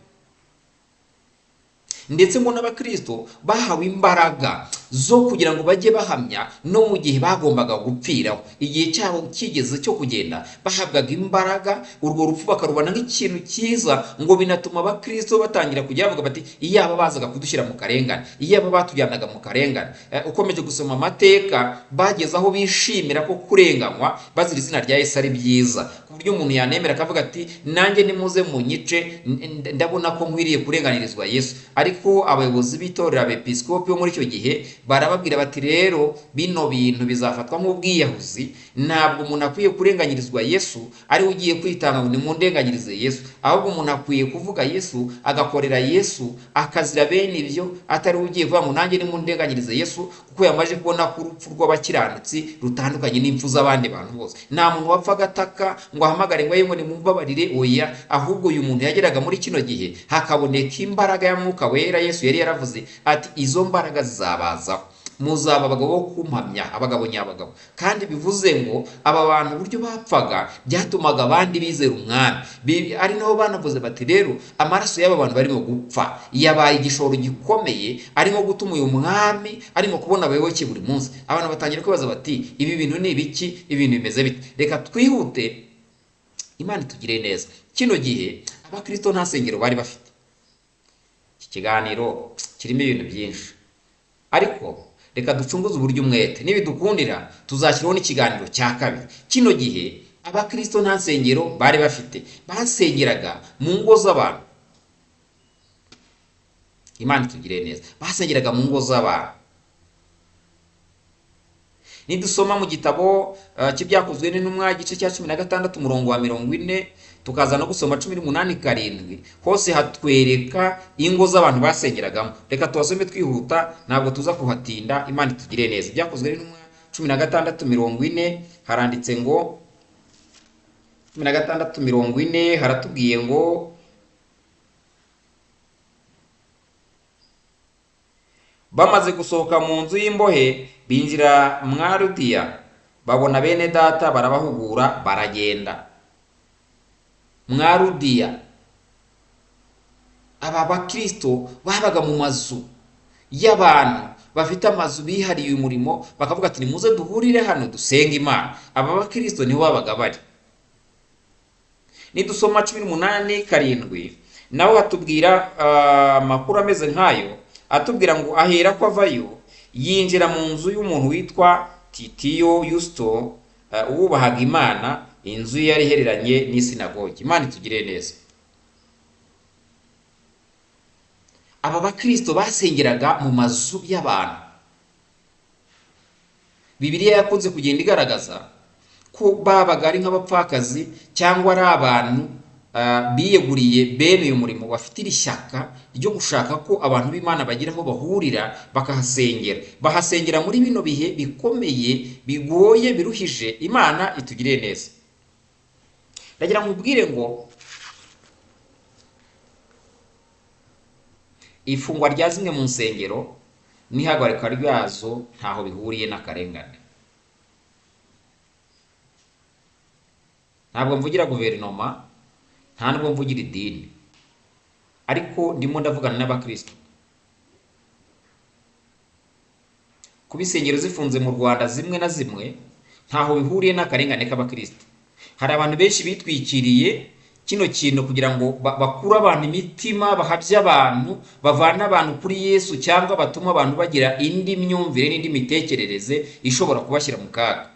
Ndetse ngo n'abakristo bahawe imbaraga zo kugira ngo bajye bahamya no mu gihe bagombaga gupfiraho. Igihe cyabo kigeze cyo kugenda, bahabwaga imbaraga, urwo rupfu bakarubona nk'ikintu cyiza, ngo binatuma abakristo batangira kujya bavuga bati iyaba bazaga kudushyira mu karengane, iyaba batujyanaga mu karengane. Ukomeje gusoma amateka, bageze aho bishimira ko kurenganywa bazira izina rya Yesu ari byiza, ku buryo umuntu yanemera akavuga ati nanjye nimuze munyice, ndabona ko nkwiriye kurenganirizwa Yesu. Ariko abayobozi b'itorero, abepiskopi bo muri icyo gihe, barababwira bati rero bino bintu bizafatwa nk'ubwiyahuzi, ntabwo umuntu akwiye kurenganyirizwa Yesu ari we ugiye kwitanga ngo nimundenganyirize Yesu, ahubwo umuntu akwiye kuvuga Yesu, agakorera Yesu, akazira bene ibyo, atari we ugiye kuvuga ngo nanjye nimundenganyirize Yesu, kuko yamaze kubona ko urupfu rw'abakiranutsi rutandukanye n'impfu z'abandi bantu bose. Nta muntu wapfaga ataka ngo ahamagare ngo yemwe nimumbabarire, oya, ahubwo uyu muntu yageraga muri kino gihe hakaboneka imbaraga ya Mwuka Wera. Yesu yari yaravuze ati izo mbaraga zizabazaho, muzaba abagabo bo kumpamya, abagabo nyabagabo. Kandi bivuze ngo aba bantu uburyo bapfaga byatumaga abandi bizera umwami. Ari nabo banavuze bati rero amaraso y'aba bantu barimo gupfa yabaye igishoro gikomeye, arimo gutuma uyu mwami arimo kubona abayoboke buri munsi. Abantu batangira kwibaza bati ibi bintu ni ibiki, ibintu bimeze bite? Reka twihute, Imana itugire neza. Kino gihe abakristo nta sengero bari bafite. Iki kiganiro kirimo ibintu byinshi, ariko reka ducunguze uburyo umwete, nibidukundira tuzashyiraho n'ikiganiro cya kabiri. Kino gihe abakristo nta nsengero bari bafite, basengeraga mu ngo z'abantu. Imana itugire neza, basengeraga mu ngo z'abantu. Nidusoma mu gitabo cy'ibyakozwe n'intumwa igice cya 16 umurongo wa 40, tukaza no gusoma 18:7, hose hatwereka ingo z'abantu basengeragamo. Reka tubasome twihuta, ntabwo tuza kuhatinda. Imana itugire neza. Ibyakozwe n'intumwa 16:40 haranditse ngo 16:40 haratubwiye ngo bamaze gusohoka mu nzu y'imbohe binjira mwa Ludiya, babona bene data barabahugura baragenda. Mwa Ludiya, aba bakristo babaga mu mazu y'abantu bafite amazu bihariye umurimo, bakavuga ati nimuze duhurire hano dusenge Imana. Aba bakristo niho babaga bari. Nidusoma 18:7 naho hatubwira amakuru ameze nkayo, atubwira ngo ahera ko avayo yinjira mu nzu y'umuntu witwa Titiyo Yusto, wubahaga Imana, inzu ye yari ihereranye n'isinagogi. Imana itugire neza. Aba bakristo basengeraga mu mazu y'abantu. Bibiliya yakunze kugenda igaragaza ko babaga ari nk'abapfakazi cyangwa ari abantu biyeguriye bene uyu murimo, bafite iri shyaka ryo gushaka ko abantu b'Imana bagira aho bahurira bakahasengera. Bahasengera muri bino bihe bikomeye, bigoye, biruhije. Imana itugirire neza. Ndagira ngo ubwire ngo ifungwa rya zimwe mu nsengero n'ihagarikwa ryazo ntaho bihuriye n'akarengane. Ntabwo mvugira guverinoma, nta nubwo mvugira idini, ariko ndimo ndavugana n'abakristo. Kuba insengero zifunze mu Rwanda zimwe na zimwe ntaho bihuriye n'akarengane k'abakristo. Hari abantu benshi bitwikiriye kino kintu kugira ngo bakure abantu imitima, bahabye abantu, bavane abantu kuri Yesu, cyangwa batuma abantu bagira indi myumvire n'indi mitekerereze ishobora kubashyira mu kaga.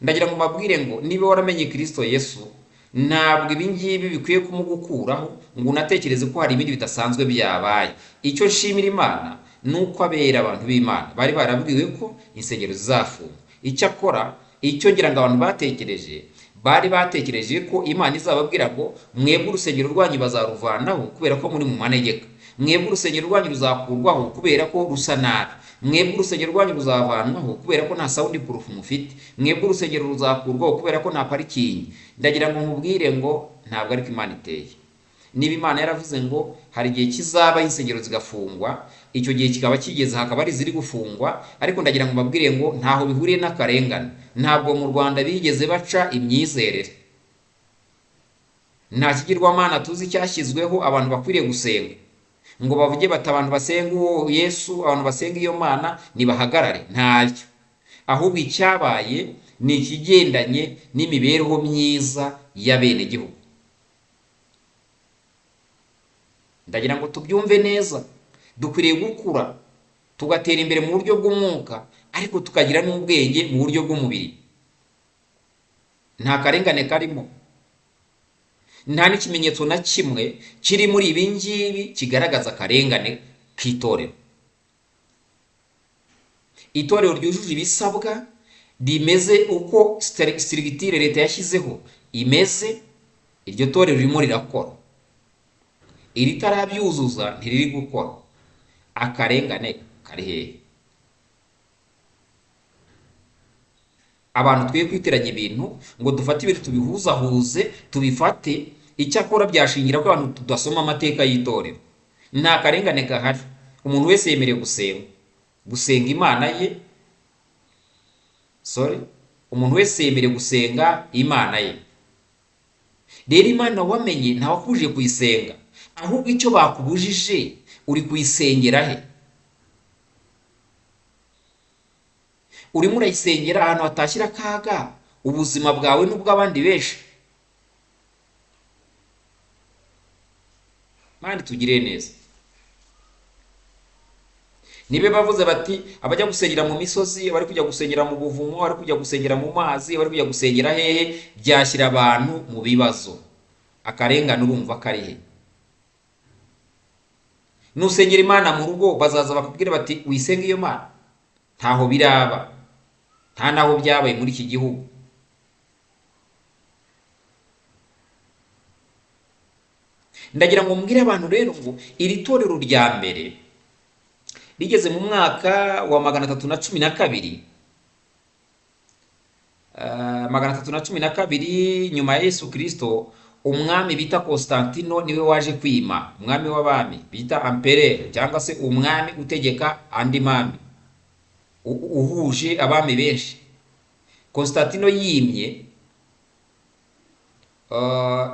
Ndagira ngo mbabwire ngo niba waramenye Kristo Yesu, ntabwo ibi ngibi bikwiye kumugukuraho ngo unatekereze ko hari ibindi bidasanzwe byabaye. Icyo nshimira Imana ni uko abera abantu b'Imana bari barabwiwe ko insengero zizafungwa. Icyakora icyo ngira ngo abantu batekereje, bari batekereje ko Imana izababwira ngo mwebwe urusengero rwanyu bazaruvanaho kubera ko muri mu manegeka, mwebwe urusengero rwanyu ruzakurwaho kubera ko rusa nabi, mwebwe urusengero rwanyu ruzavanwaho kubera ko nta sound proof mufite, mwebwe urusengero ruzakurwaho kubera ko nta parikingi. Ndagira ngo nkubwire ngo ntabwo ariko Imana iteye. Niba Imana yaravuze ngo hari igihe kizaba insengero zigafungwa, icyo gihe kikaba kigeze hakaba ari ziri gufungwa, ariko ndagira ngo mbabwire ngo ntaho bihuriye n'akarengane, Ntabwo mu Rwanda bigeze baca imyizerere. Nta kigirwamana tuzi cyashyizweho abantu bakwiriye gusenga ngo bavuge bati abantu basenga uwo Yesu, abantu basenga iyo Mana nibahagarare. Ntacyo. Ahubwo icyabaye ni ikigendanye n'imibereho myiza y'abenegihugu. Ndagira ngo tubyumve neza. Dukwiriye gukura tugatera imbere mu buryo bw'umwuka, ariko tukagira n'ubwenge mu buryo bw'umubiri. Nta karengane karimo, nta n'ikimenyetso na kimwe kiri muri ibi ngibi kigaragaza akarengane k'itorero. Itorero ryujuje ibisabwa, rimeze uko sirigitire leta yashyizeho imeze, iryo torero ririmo rirakora. Iritarabyuzuza ntiriri gukora. Akarengane kari hehe? Abantu twiye kwitiranya ibintu ngo dufate ibintu tubihuzahuze tubifate. Icyakora byashingira ko abantu tudasoma amateka y'itorero. Nta karengane gahari. Umuntu wese yemerewe gusenga, gusenga Imana ye. Sorry, umuntu wese yemerewe gusenga Imana ye. Rero Imana wamenye ntawakubujije kuyisenga, ahubwo icyo bakubujije uri kuyisengera he? Urimo urayisengera ahantu hatashyira akaga ubuzima bwawe n'ubw'abandi benshi. Mani tugire neza. Nibe bavuze bati abajya gusengera mu misozi, abari kujya gusengera mu buvumo, abari kujya gusengera mu mazi, abari kujya gusengera hehe, byashyira abantu mu bibazo. Akarengane urumva kari he? Nusengera Imana mu rugo bazaza bakubwira bati wisenga iyo Mana. Ntaho biraba, nta naho byabaye muri iki gihugu. Ndagira ngo mbwire abantu rero ngo iri torero rya mbere rigeze mu mwaka wa 312, 312 nyuma ya Yesu Kristo, umwami bita Constantino niwe waje kwima, umwami w'abami bita empereur cyangwa se umwami utegeka andi mami, uhuje abami benshi. Constantino yimye.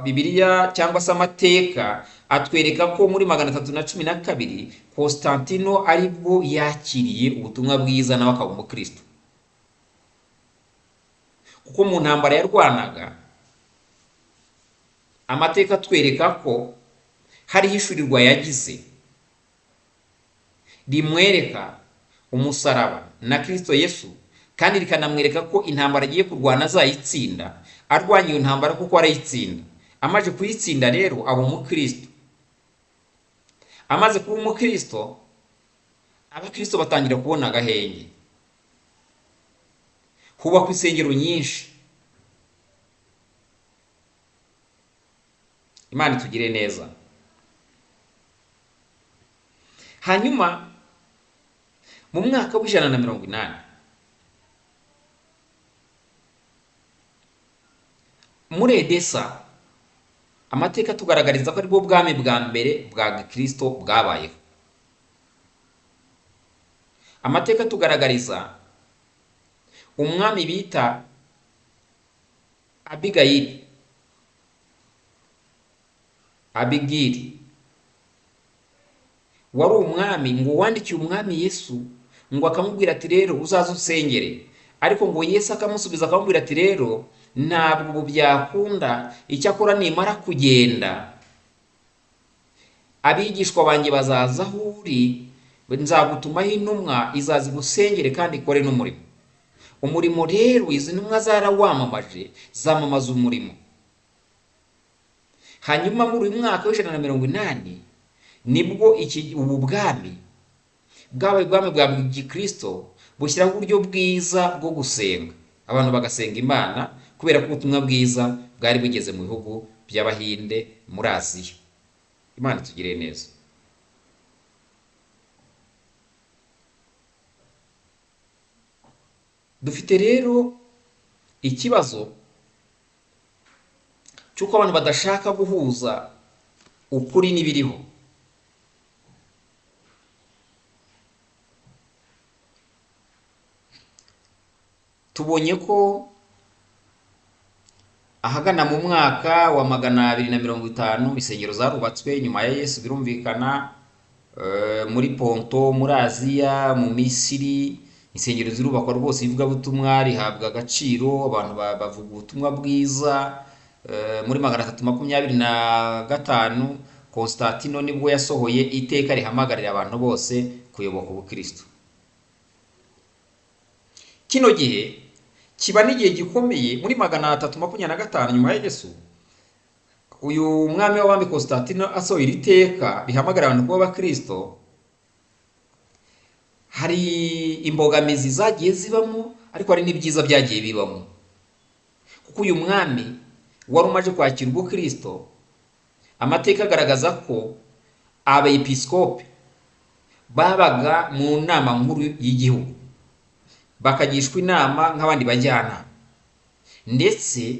Bibiliya cyangwa se amateka atwereka ko muri 312 Constantino aribwo yakiriye ubutumwa bwiza nawe akaba umukristo. Kuko mu ntambara yarwanaga, amateka atwereka ko hari hishurirwa yagize rimwereka umusaraba na Kristo Yesu, kandi rikanamwereka ko intambara agiye kurwana azayitsinda. Arwanya iyo ntambara kuko arayitsinda. Amaze kuyitsinda rero aba umukristo. Amaze kuba umukristo, abakristo batangira kubona agahenge. Hubakwa insengero nyinshi. Imana itugire neza. Hanyuma mu mwaka w'180 muri Edesa, amateka tugaragariza ko aribwo bwami bwa mbere bwa Gikristo bwabayeho. Amateka tugaragariza umwami bita Abigayili, Abigiri, wari umwami ngo wandikiye umwami Yesu ngo akamubwira ati rero uzaze usengere, ariko ngo Yesu akamusubiza akamubwira ati rero ntabwo ubu byakunda, icyakora nimara kugenda abigishwa banjye bazaza aho uri, nzagutumaho intumwa izaza igusengere kandi ikore n'umurimo. Umurimo rero izi ntumwa zarawamamaje, zamamaza umurimo. Hanyuma muri uyu mwaka w'180 nibwo ubu bwami bwabaye ubwami bwa Gikristo, bushyiraho uburyo bwiza bwo gusenga, abantu bagasenga Imana kubera ko ubutumwa bwiza bwari bugeze mu bihugu by'Abahinde muri Aziya. Imana itugirire neza. Dufite rero ikibazo cy'uko abantu badashaka guhuza ukuri n'ibiriho. Tubonye ko ahagana mu mwaka wa 250 insengero zarubatswe nyuma ya Yesu, birumvikana, muri Ponto, muri Aziya, mu Misiri, insengero zirubakwa rwose, ivugabutumwa rihabwa agaciro, abantu bavuga ubutumwa bwiza. Muri 325 Constantino nibwo yasohoye iteka rihamagarira abantu bose kuyoboka ubukristo. Kino gihe kiba n'igihe gikomeye. Muri 325 nyuma ya Yesu, uyu mwami w'abami Constantino asohoye iri teka rihamagarira abantu kuba abakristo, hari imbogamizi zagiye zibamo, ariko hari n'ibyiza byagiye bibamo, kuko uyu mwami wari umaze kwakira ubukristo, amateka agaragaza ko abepiskopi babaga mu nama nkuru y'igihugu, bakagishwa inama nk'abandi bajyanama, ndetse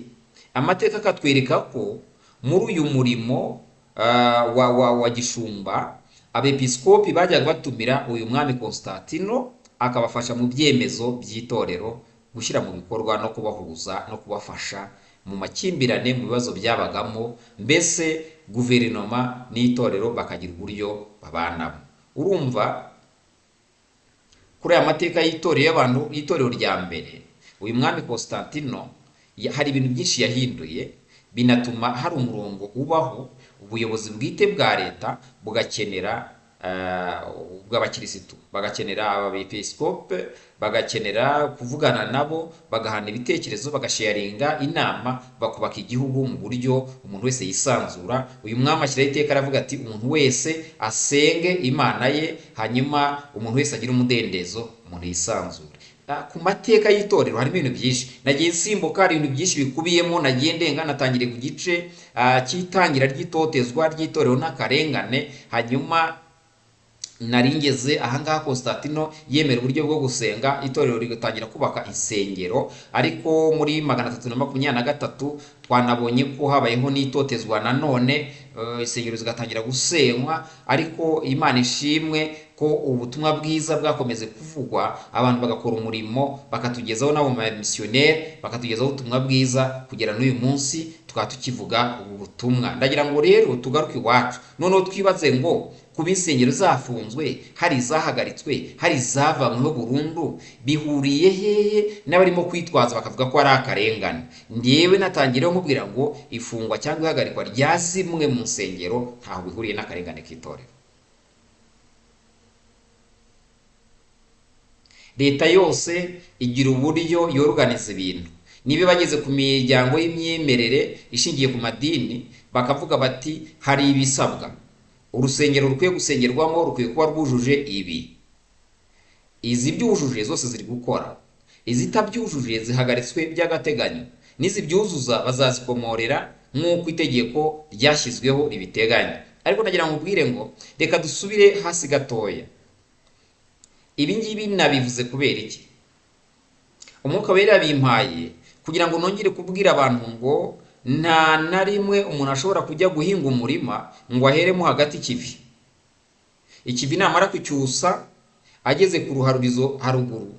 amateka akatwereka ko muri uyu murimo wa gishumba, abepiskopi bajyaga batumira uyu mwami Constantino akabafasha mu byemezo by'itorero, gushyira mu bikorwa no kubahuza no kubafasha mu makimbirane, mu bibazo byabagamo, mbese guverinoma n'itorero bakagira uburyo babanamo. Urumva kuri aya mateka y'itorero y'abantu, y'itorero rya mbere, uyu mwami Constantino hari ibintu byinshi yahinduye, binatuma hari umurongo ubaho, ubuyobozi bwite bwa leta bugakenera bw'abakirisitu, bagakenera abepiskope, bagakenera kuvugana nabo, bagahana ibitekerezo, bagasharinga inama, bakubaka igihugu mu buryo umuntu wese yisanzura. Uyu mwami ashyiraho iteka aravuga ati umuntu wese asenge Imana ye, hanyuma umuntu wese agire umudendezo, umuntu yisanzure. Ku mateka y'itorero harimo ibintu byinshi nagiye nsimbuka, hari ibintu byinshi bikubiyemo nagiye ndenga. Natangiriye ku gice cy'itangira ry'itotezwa ry'itorero n'akarengane, hanyuma naringeze ahangaha Constantino yemera uburyo bwo gusenga, itorero rigatangira kubaka insengero. Ariko muri 323 twanabonye ko habayeho n'itotezwa nanone, insengero zigatangira gusenywa, ariko Imana ishimwe ko ubutumwa bwiza bwakomeze kuvugwa, abantu bagakora umurimo, bakatugezaho n'abo misiyoneri, bakatugezaho ubutumwa bwiza kugera n'uyu munsi tukaba tukivuga ubu butumwa. Ndagira ngo rero tugaruke iwacu, noneho twibaze ngo kuba insengero zafunzwe, hari izahagaritswe, hari izavanyweho burundu, bihuriye hehe n'abarimo kwitwaza bakavuga ko ari akarengane? Ngewe natangireho nkubwira ngo ifungwa cyangwa ihagarikwa rya zimwe mu nsengero ntaho bihuriye n'akarengane k'itorero. Leta yose igira uburyo yoruganiza ibintu. Niba bageze ku miryango y'imyemerere ishingiye ku madini, bakavuga bati hari ibisabwa, urusengero rukwiye gusengerwamo rukwiye kuba rwujuje ibi, izibyujuje zose ziri gukora, izitabyujuje zihagaritswe by'agateganyo, n'izibyuzuza bazazikomorera nk'uko itegeko ryashyizweho ribiteganya. Ariko nagira ngo ubwire ngo reka dusubire hasi gatoya. Ibi ngibi nabivuze kubera iki? Umwuka Wera yabimpaye kugira ngo nongere kubwira abantu ngo nta na rimwe umuntu ashobora kujya guhinga umurima ngo aheremo hagati ikivi. Ikivi namara kucyusa ageze ku ruharurizo haruguru,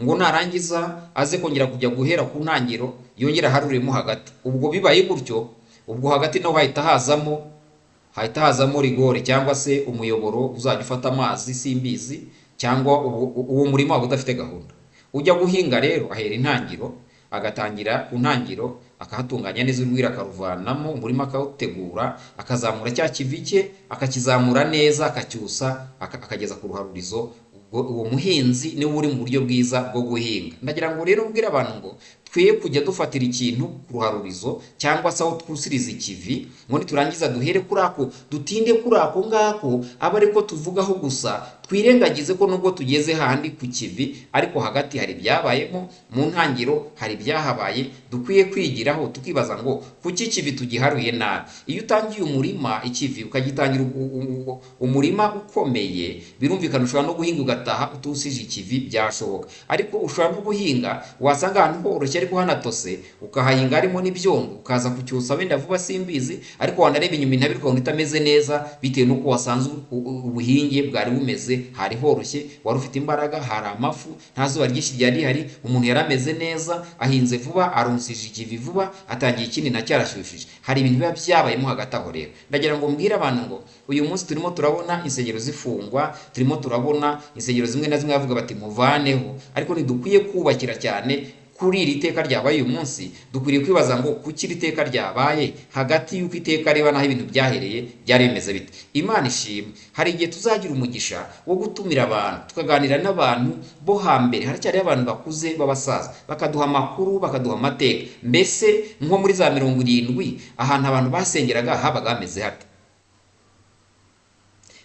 ngo narangiza aze kongera kujya guhera ku ntangiro yongera aharuremo hagati. Ubwo bibaye gutyo, ubwo hagati naho hahita hazamo rigore cyangwa se umuyoboro uzajya ufata amazi simbizi, cyangwa uwo murima waba udafite gahunda. Ujya guhinga rero ahera intangiro, agatangira ku ntangiro akahatunganya neza, urwira akaruvanamo, umurima akawutegura, akazamura cya kivi cye, akakizamura neza, akacyusa, akageza ku ruharurizo. Ubwo uwo muhinzi niwe uri mu buryo bwiza bwo guhinga. Ndagira ngo rero mbwire abantu ngo twe kujya dufatira ikintu ku ruharurizo cyangwa se aho twusiriza ikivi, ngo niturangiza duhere kuri ako, dutinde kuri ako ngako, abe ariko tuvugaho gusa, twirengagize ko nubwo tugeze handi ku kivi, ariko hagati hari ibyabayemo, mu ntangiro hari ibyahabaye dukwiye kwigiraho, tukibaza ngo kuki ikivi tugiharuye nabi. Iyo utangiye umurima ikivi ukagitangira umurima ukomeye, birumvikana ushobora no guhinga ugataha utusije ikivi, byashoboka. Ariko ushobora no guhinga wasanga ahantu horoshye, ariko hanatose, ukahahinga harimo n'ibyondo, ukaza kucyusa wenda vuba simbizi, ariko wanareba inyuma intabire ukabona itameze neza bitewe n'uko wasanze ubuhinge bwari bumeze, hari horoshye, wari ufite imbaraga, hari amafu, nta zuba ryinshi ryari rihari, umuntu yari ameze neza, ahinze vuba, arunsije ikivi vuba, atangiye ikindi nacyo arashyushije. Hari ibintu biba byabayemo hagati aho. Rero ndagira ngo mbwire abantu ngo uyu munsi turimo turabona insengero zifungwa, turimo turabona insengero zimwe na zimwe bavuga bati muvaneho, ariko ntidukwiye kubakira cyane kuri iri teka ryabaye uyu munsi. Dukwiriye kwibaza ngo kuki iri teka ryabaye, hagati y'uko iteka riba n'aho ibintu byahereye byari bimeze bite. Imana ishimwe, hari igihe tuzagira umugisha wo gutumira abantu, tukaganira n'abantu bo hambere, haracyariho abantu bakuze b'abasaza, bakaduha amakuru, bakaduha amateka. Mbese nko muri za 70 ahantu abantu basengeraga habaga hameze hate?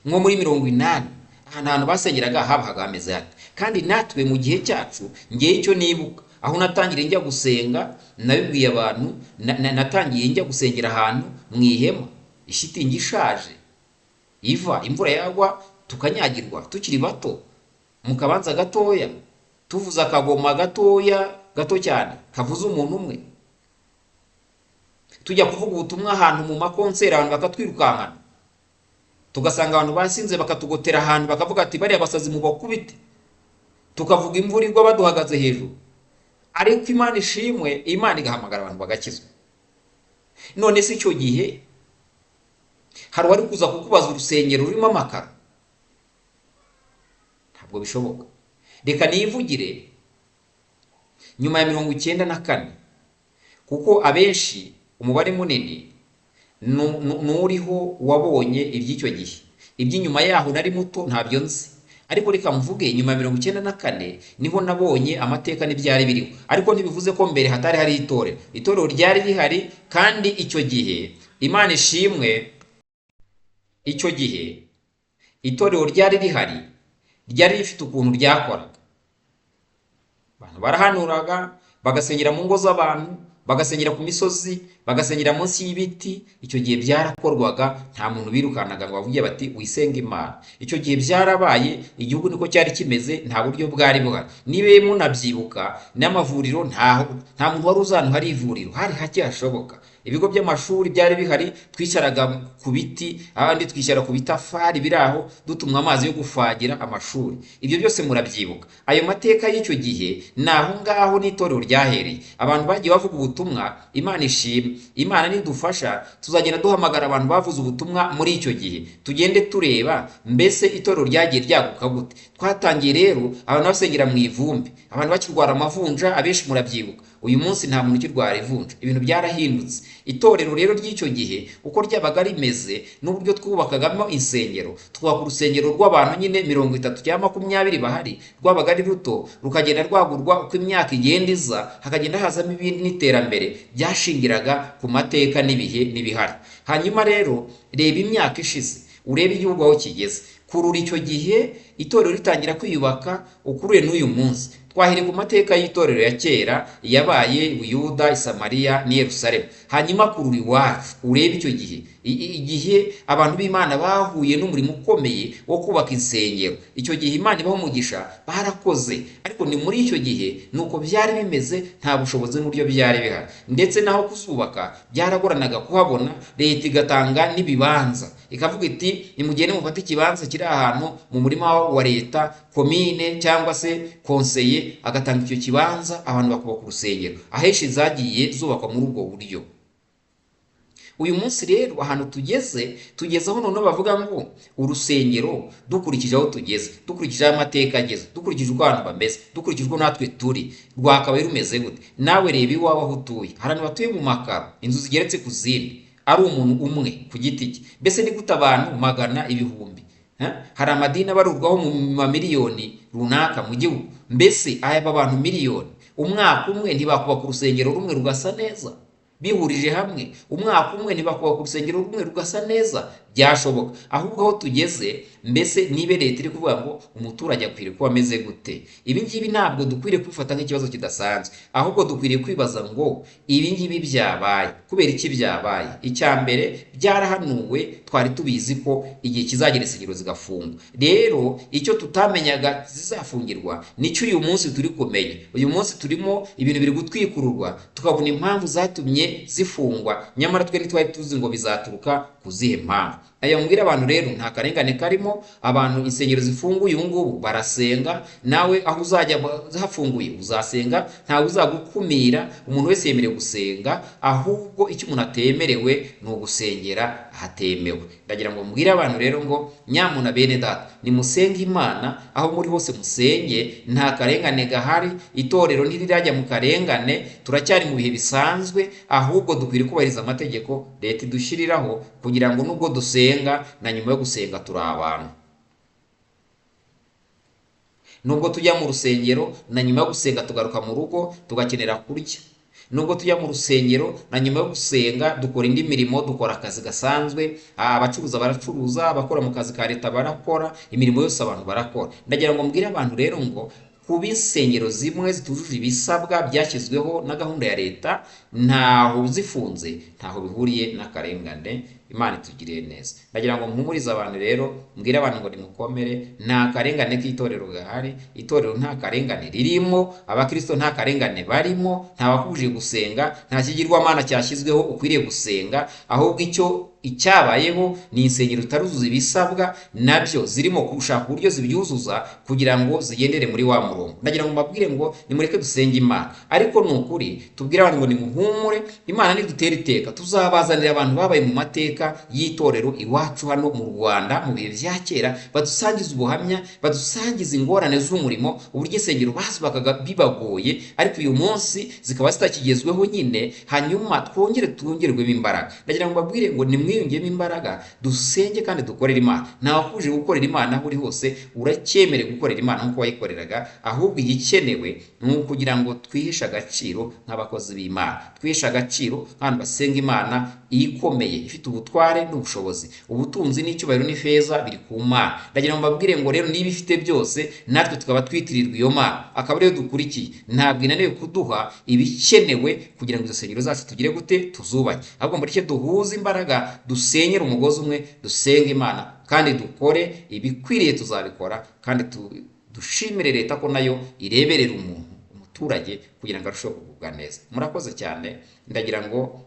Nko muri 80 ahantu abantu basengeraga habaga hameze hate? Kandi natwe mu gihe cyacu, ngewe icyo nibuka aho natangiriye njya gusenga, nabibwiye abantu, natangiye njya gusengera ahantu mu ihema, ishitingi ishaje iva, imvura yagwa tukanyagirwa tukiri bato, mu kabanza gatoya, tuvuze akagoma gatoya gato cyane kavuze umuntu umwe, tujya kuvuga ubutumwa ahantu mu makonseri abantu bakatwirukankana, tugasanga abantu basinze bakatugotera ahantu bakavuga ati bariya basazi mubakubite, tukavuga imvura igwa baduhagaze hejuru. Ariko Imana ishimwe, Imana igahamagara abantu bagakizwa. None se icyo gihe hari uwari kuza kukubaza urusengero rurimo amakaro? Ntabwo bishoboka. Reka nivugire nyuma ya 94, kuko abenshi umubare munini n'uriho wabonye iby'icyo gihe. Iby'inyuma yaho nari muto ntabyo nzi, ariko reka mvuge nyuma ya 94 niho nabonye amateka n'ibyari biriho. Ariko ntibivuze ko mbere hatari hari itorero, itorero ryari rihari. Kandi icyo gihe Imana ishimwe, icyo gihe itorero ryari rihari, ryari rifite ukuntu ryakoraga. Abantu barahanuraga, bagasengera mu ngo z'abantu, bagasengera ku misozi, bagasengera munsi y'ibiti. Icyo gihe byarakorwaga, nta muntu birukanaga ngo bavuge bati wisenga Imana. Icyo gihe byarabaye, igihugu niko cyari kimeze, nta buryo bwari buhari. Niba munabyibuka n'amavuriro, nta muntu wari uzi ahantu hari ivuriro, hari hake hashoboka. Ibigo by'amashuri byari bihari, twicaraga ku biti, abandi twicara ku bitafari biri aho, dutumwa amazi yo gufagira amashuri. Ibyo byose murabyibuka. Ayo mateka y'icyo gihe ni aho ngaho n'itorero ryahereye. Abantu bagiye bavuga ubutumwa, Imana ishimwe, Imana nidufasha tuzagenda duhamagara abantu bavuze ubutumwa muri icyo gihe, tugende tureba mbese itorero ryagiye ryaguka gute. Twatangiye rero abantu basengera mu ivumbi, abantu bakirwara amavunja, abenshi murabyibuka. Uyu munsi nta muntu ukirwara ivunja, ibintu byarahindutse. Itorero rero ry'icyo gihe uko ryabaga rimeze n'uburyo twubakagamo insengero, twubaka urusengero rw'abantu nyine 30 cyangwa 20 bahari, rwabaga ari ruto, rukagenda rwagurwa uko imyaka igenda iza, hakagenda hazamo ibindi n'iterambere byashingiraga ku mateka n'ibihe n'ibihari. Hanyuma rero reba imyaka ishize, urebe igihugu aho kigeze. Kurura icyo gihe itorero ritangira kwiyubaka, ukuruye n'uyu munsi. Twahereye ku mateka y'itorero ya kera yabaye Buyuda, Isamariya n'i Yerusalemu. Hanyuma kurura iwacu urebe icyo gihe, igihe abantu b'Imana bahuye n'umurimo ukomeye wo kubaka insengero. Icyo gihe Imana ibaha umugisha, barakoze. Ariko ni muri icyo gihe nuko byari bimeze, nta bushobozi n'uburyo byari bihari, ndetse naho kuzubaka byaragoranaga kuhabona. Leta igatanga n'ibibanza, ikavuga iti nimugende mufate ikibanza kiri ahantu mu murima wa leta, komine cyangwa se konseye agatanga icyo kibanza, abantu bakubaka urusengero. Ahenshi zagiye zubakwa muri ubwo buryo. Uyu munsi rero ahantu tugeze, tugeze aho noneho bavuga ngo urusengero dukurikije aho tugeze, dukurikije aho amateka ageze, dukurikije uko abantu bameze, dukurikije uko natwe turi, rwakabaye rumeze gute? Nawe reba iwawe aho utuye, hari abantu batuye mu makaro, inzu zigeretse ku zindi, ari umuntu umwe ku giti cye. Mbese ni gute abantu magana ibihumbi? Hari amadini abarurwaho mu mamiliyoni runaka mu gihugu. Mbese aya bantu miliyoni umwaka umwe ntibakubaka urusengero rumwe rugasa neza bihurije hamwe? Umwaka umwe ntibakubaka urusengero rumwe rugasa neza? Byashoboka. Ahubwo aho tugeze Mbese nibe leta iri kuvuga ngo umuturage akwiriye kuba ameze gute? Ibi ngibi ntabwo dukwiriye kubifata nk'ikibazo kidasanzwe, ahubwo dukwiriye kwibaza ngo ibi ngibi byabaye kubera iki byabaye? Icya mbere, byarahanuwe, twari tubizi ko igihe kizagera insengero zigafungwa. Rero icyo tutamenyaga zizafungirwa nicyo uyu munsi turi kumenya. Uyu munsi turimo ibintu biri gutwikururwa, tukabona impamvu zatumye zifungwa, nyamara twe ntitwari tuzi ngo bizaturuka ku zihe mpamvu. Aya mbwira abantu rero, nta karengane karimo. Abantu insengero zifunguye ubu ngubu barasenga, nawe aho uzajya hafunguye uzasenga, ntawe uzagukumira, umuntu wese yemerewe gusenga. Ahubwo icyo umuntu atemerewe ni ugusengera ahatemewe. Ndagira ngo mbwire abantu rero ngo nyamuna bene data, nimusenge Imana aho muri hose, musenge, nta karengane gahari, itorero ntirirajya mu karengane, turacyari mu bihe bisanzwe. Ahubwo dukwiriye kubahiriza amategeko leta idushyiriraho, kugira ngo nubwo dusenga, na nyuma yo gusenga turi abantu. Nubwo tujya mu rusengero, na nyuma yo gusenga tugaruka mu rugo tugakenera kurya. Nubwo tujya mu rusengero, na nyuma yo gusenga dukora indi mirimo, dukora akazi gasanzwe. Abacuruza baracuruza, abakora mu kazi ka leta barakora, imirimo yose abantu barakora. Ndagira ngo mbwire abantu rero ngo kuba insengero zimwe zitujuje ibisabwa byashyizweho na gahunda ya leta, ntaho zifunze, ntaho bihuriye n'akarengane. Imana itugiriye neza. Ndagira ngo mpumurize abantu rero, mbwire abantu ngo nimukomere, nta karengane k'itorero gahari, itorero nta karengane ririmo, abakristo nta karengane barimo, nta wakubujije gusenga, nta kigirwamana cyashyizweho ukwiriye gusenga. Ahubwo icyo icyabayeho ni insengero zitaruzuza ibisabwa, nabyo zirimo gushaka uburyo zibyuzuza kugira ngo zigendere muri wa murongo. Ndagira ngo mbabwire ngo nimureke dusenge Imana, ariko ni ukuri tubwire abantu ngo nimuhumure, Imana nidutera iteka tuzabazanira abantu babaye mu mateka y'itorero iwacu hano mu Rwanda mu bihe bya kera, badusangiza ubuhamya, badusangiza ingorane z'umurimo, uburyo insengero bazubakaga bibagoye, ariko uyu munsi zikaba zitakigezweho nyine, hanyuma twongere twongerwemo imbaraga. Ndagira ngo mbabwire ngo nimwiyongemo imbaraga, dusenge kandi dukorere Imana. Ntawakubujije gukorera Imana, aho uri hose uracyemerewe gukorera Imana nk'uko wayikoreraga. Ahubwo igikenewe ni ukugira ngo twihishe agaciro nk'abakozi b'Imana, twihishe agaciro nk'abantu basenga Imana ikomeye, ifite ubutware n'ubushobozi. Ubutunzi n'icyubahiro n'ifeza biri ku Mana. Ndagira ngo mbabwire ngo rero niba ifite byose, natwe tukaba twitirirwa iyo Mana, akaba ariyo dukurikiye, ntabwo inaniwe kuduha ibikenewe kugira ngo izo nsengero zacu tugire gute, tuzubake. Ahubwo mureke duhuze imbaraga, dusenyere umugozi umwe, dusenge Imana kandi dukore ibikwiriye, tuzabikora. Kandi dushimire leta ko nayo ireberera umuntu, umuturage, kugira ngo arusheho kugubwa neza. Murakoze cyane. Ndagira ngo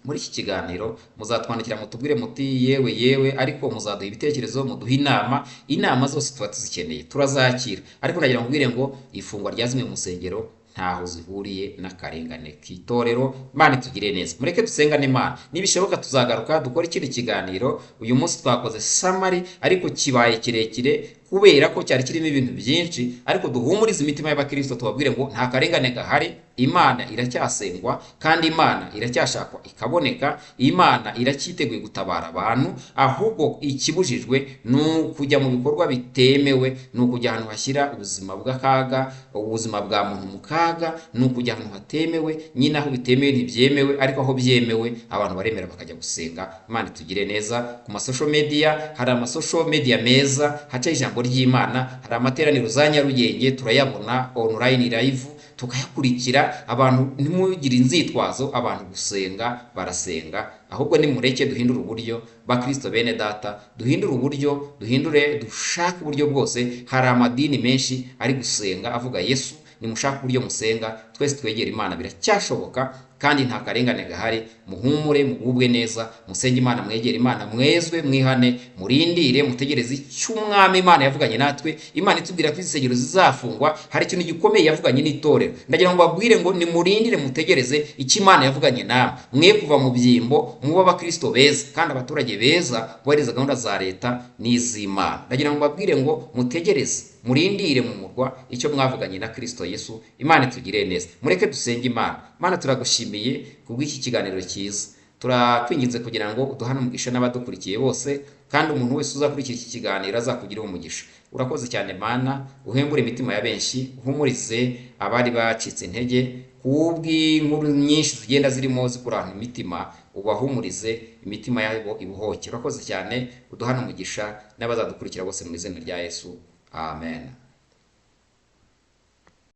muri iki kiganiro muzatwandikira mutubwire muti yewe yewe, ariko muzaduha ibitekerezo, muduhe inama, inama zose tuba tuzikeneye, turazakira. Ariko ndagira ngo mbwire ngo ifungwa rya zimwe mu nsengero ntaho zihuriye n'akarengane k'itorero. Imana itugire neza. Mureke dusengane Imana, nibishoboka tuzagaruka dukore ikindi kiganiro. Uyu munsi twakoze summary, ariko kibaye kirekire kubera ko cyari kirimo ibintu byinshi. Ariko duhumurize imitima y'abakristo, tubabwire ngo nta karengane gahari, Imana iracyasengwa kandi Imana iracyashakwa ikaboneka, Imana iracyiteguye gutabara abantu. Ahubwo ikibujijwe ni ukujya mu bikorwa bitemewe, ni ukujya ahantu hashyira ubuzima bw'akaga, ubuzima bwa muntu mu kaga, ni ukujya ahantu hatemewe nyine. Aho bitemewe ntibyemewe, ariko aho byemewe abantu baremera bakajya gusenga. Imana itugire neza. Ku ma social media, hari ama social media meza haca ijambo ry'Imana, hari amateraniro za Nyarugenge turayabona online live tukayakurikira. Abantu ntimugire inzitwazo, abantu gusenga barasenga. Ahubwo nimureke duhindure uburyo, bakristo bene data, duhindure uburyo, duhindure, dushake uburyo bwose. Hari amadini menshi ari gusenga avuga Yesu, nimushake uburyo musenga, twese twegera Imana, biracyashoboka kandi nta karengane gahari. Muhumure, mugubwe neza, musenge Imana, mwegere Imana, mwezwe, mwihane, murindire, mutegereze icyo Umwami Imana yavuganye natwe. Imana itubwira ko insengero zizafungwa, hari ikintu gikomeye yavuganye n'itorero. Ndagira ngo babwire ngo nimurindire, mutegereze icyo Imana yavuganye namwe, mwe kuva mu byimbo, mube abakristo beza kandi abaturage beza bubahiriza gahunda za leta n'iz'Imana. Ndagira ngo babwire ngo mutegereze, murindire mu murwa icyo mwavuganye na Kristo Yesu. Imana itugire neza. Mureke dusenge Imana. Imana, turagushimiye kubw'iki kiganiro cyiza. Turakwinginze kugira ngo uduhane umugisha n'abadukurikiye bose, kandi umuntu wese uzakurikira iki kiganiro azakugireho umugisha. Urakoze cyane Mana, uhembure imitima ya benshi, uhumurize abari bacitse intege kubw'inkuru nyinshi zigenda zirimo zikurana imitima, ubahumurize imitima yabo ibohoke. Urakoze cyane, uduhane umugisha n'abazadukurikira bose mu izina rya Yesu, amen.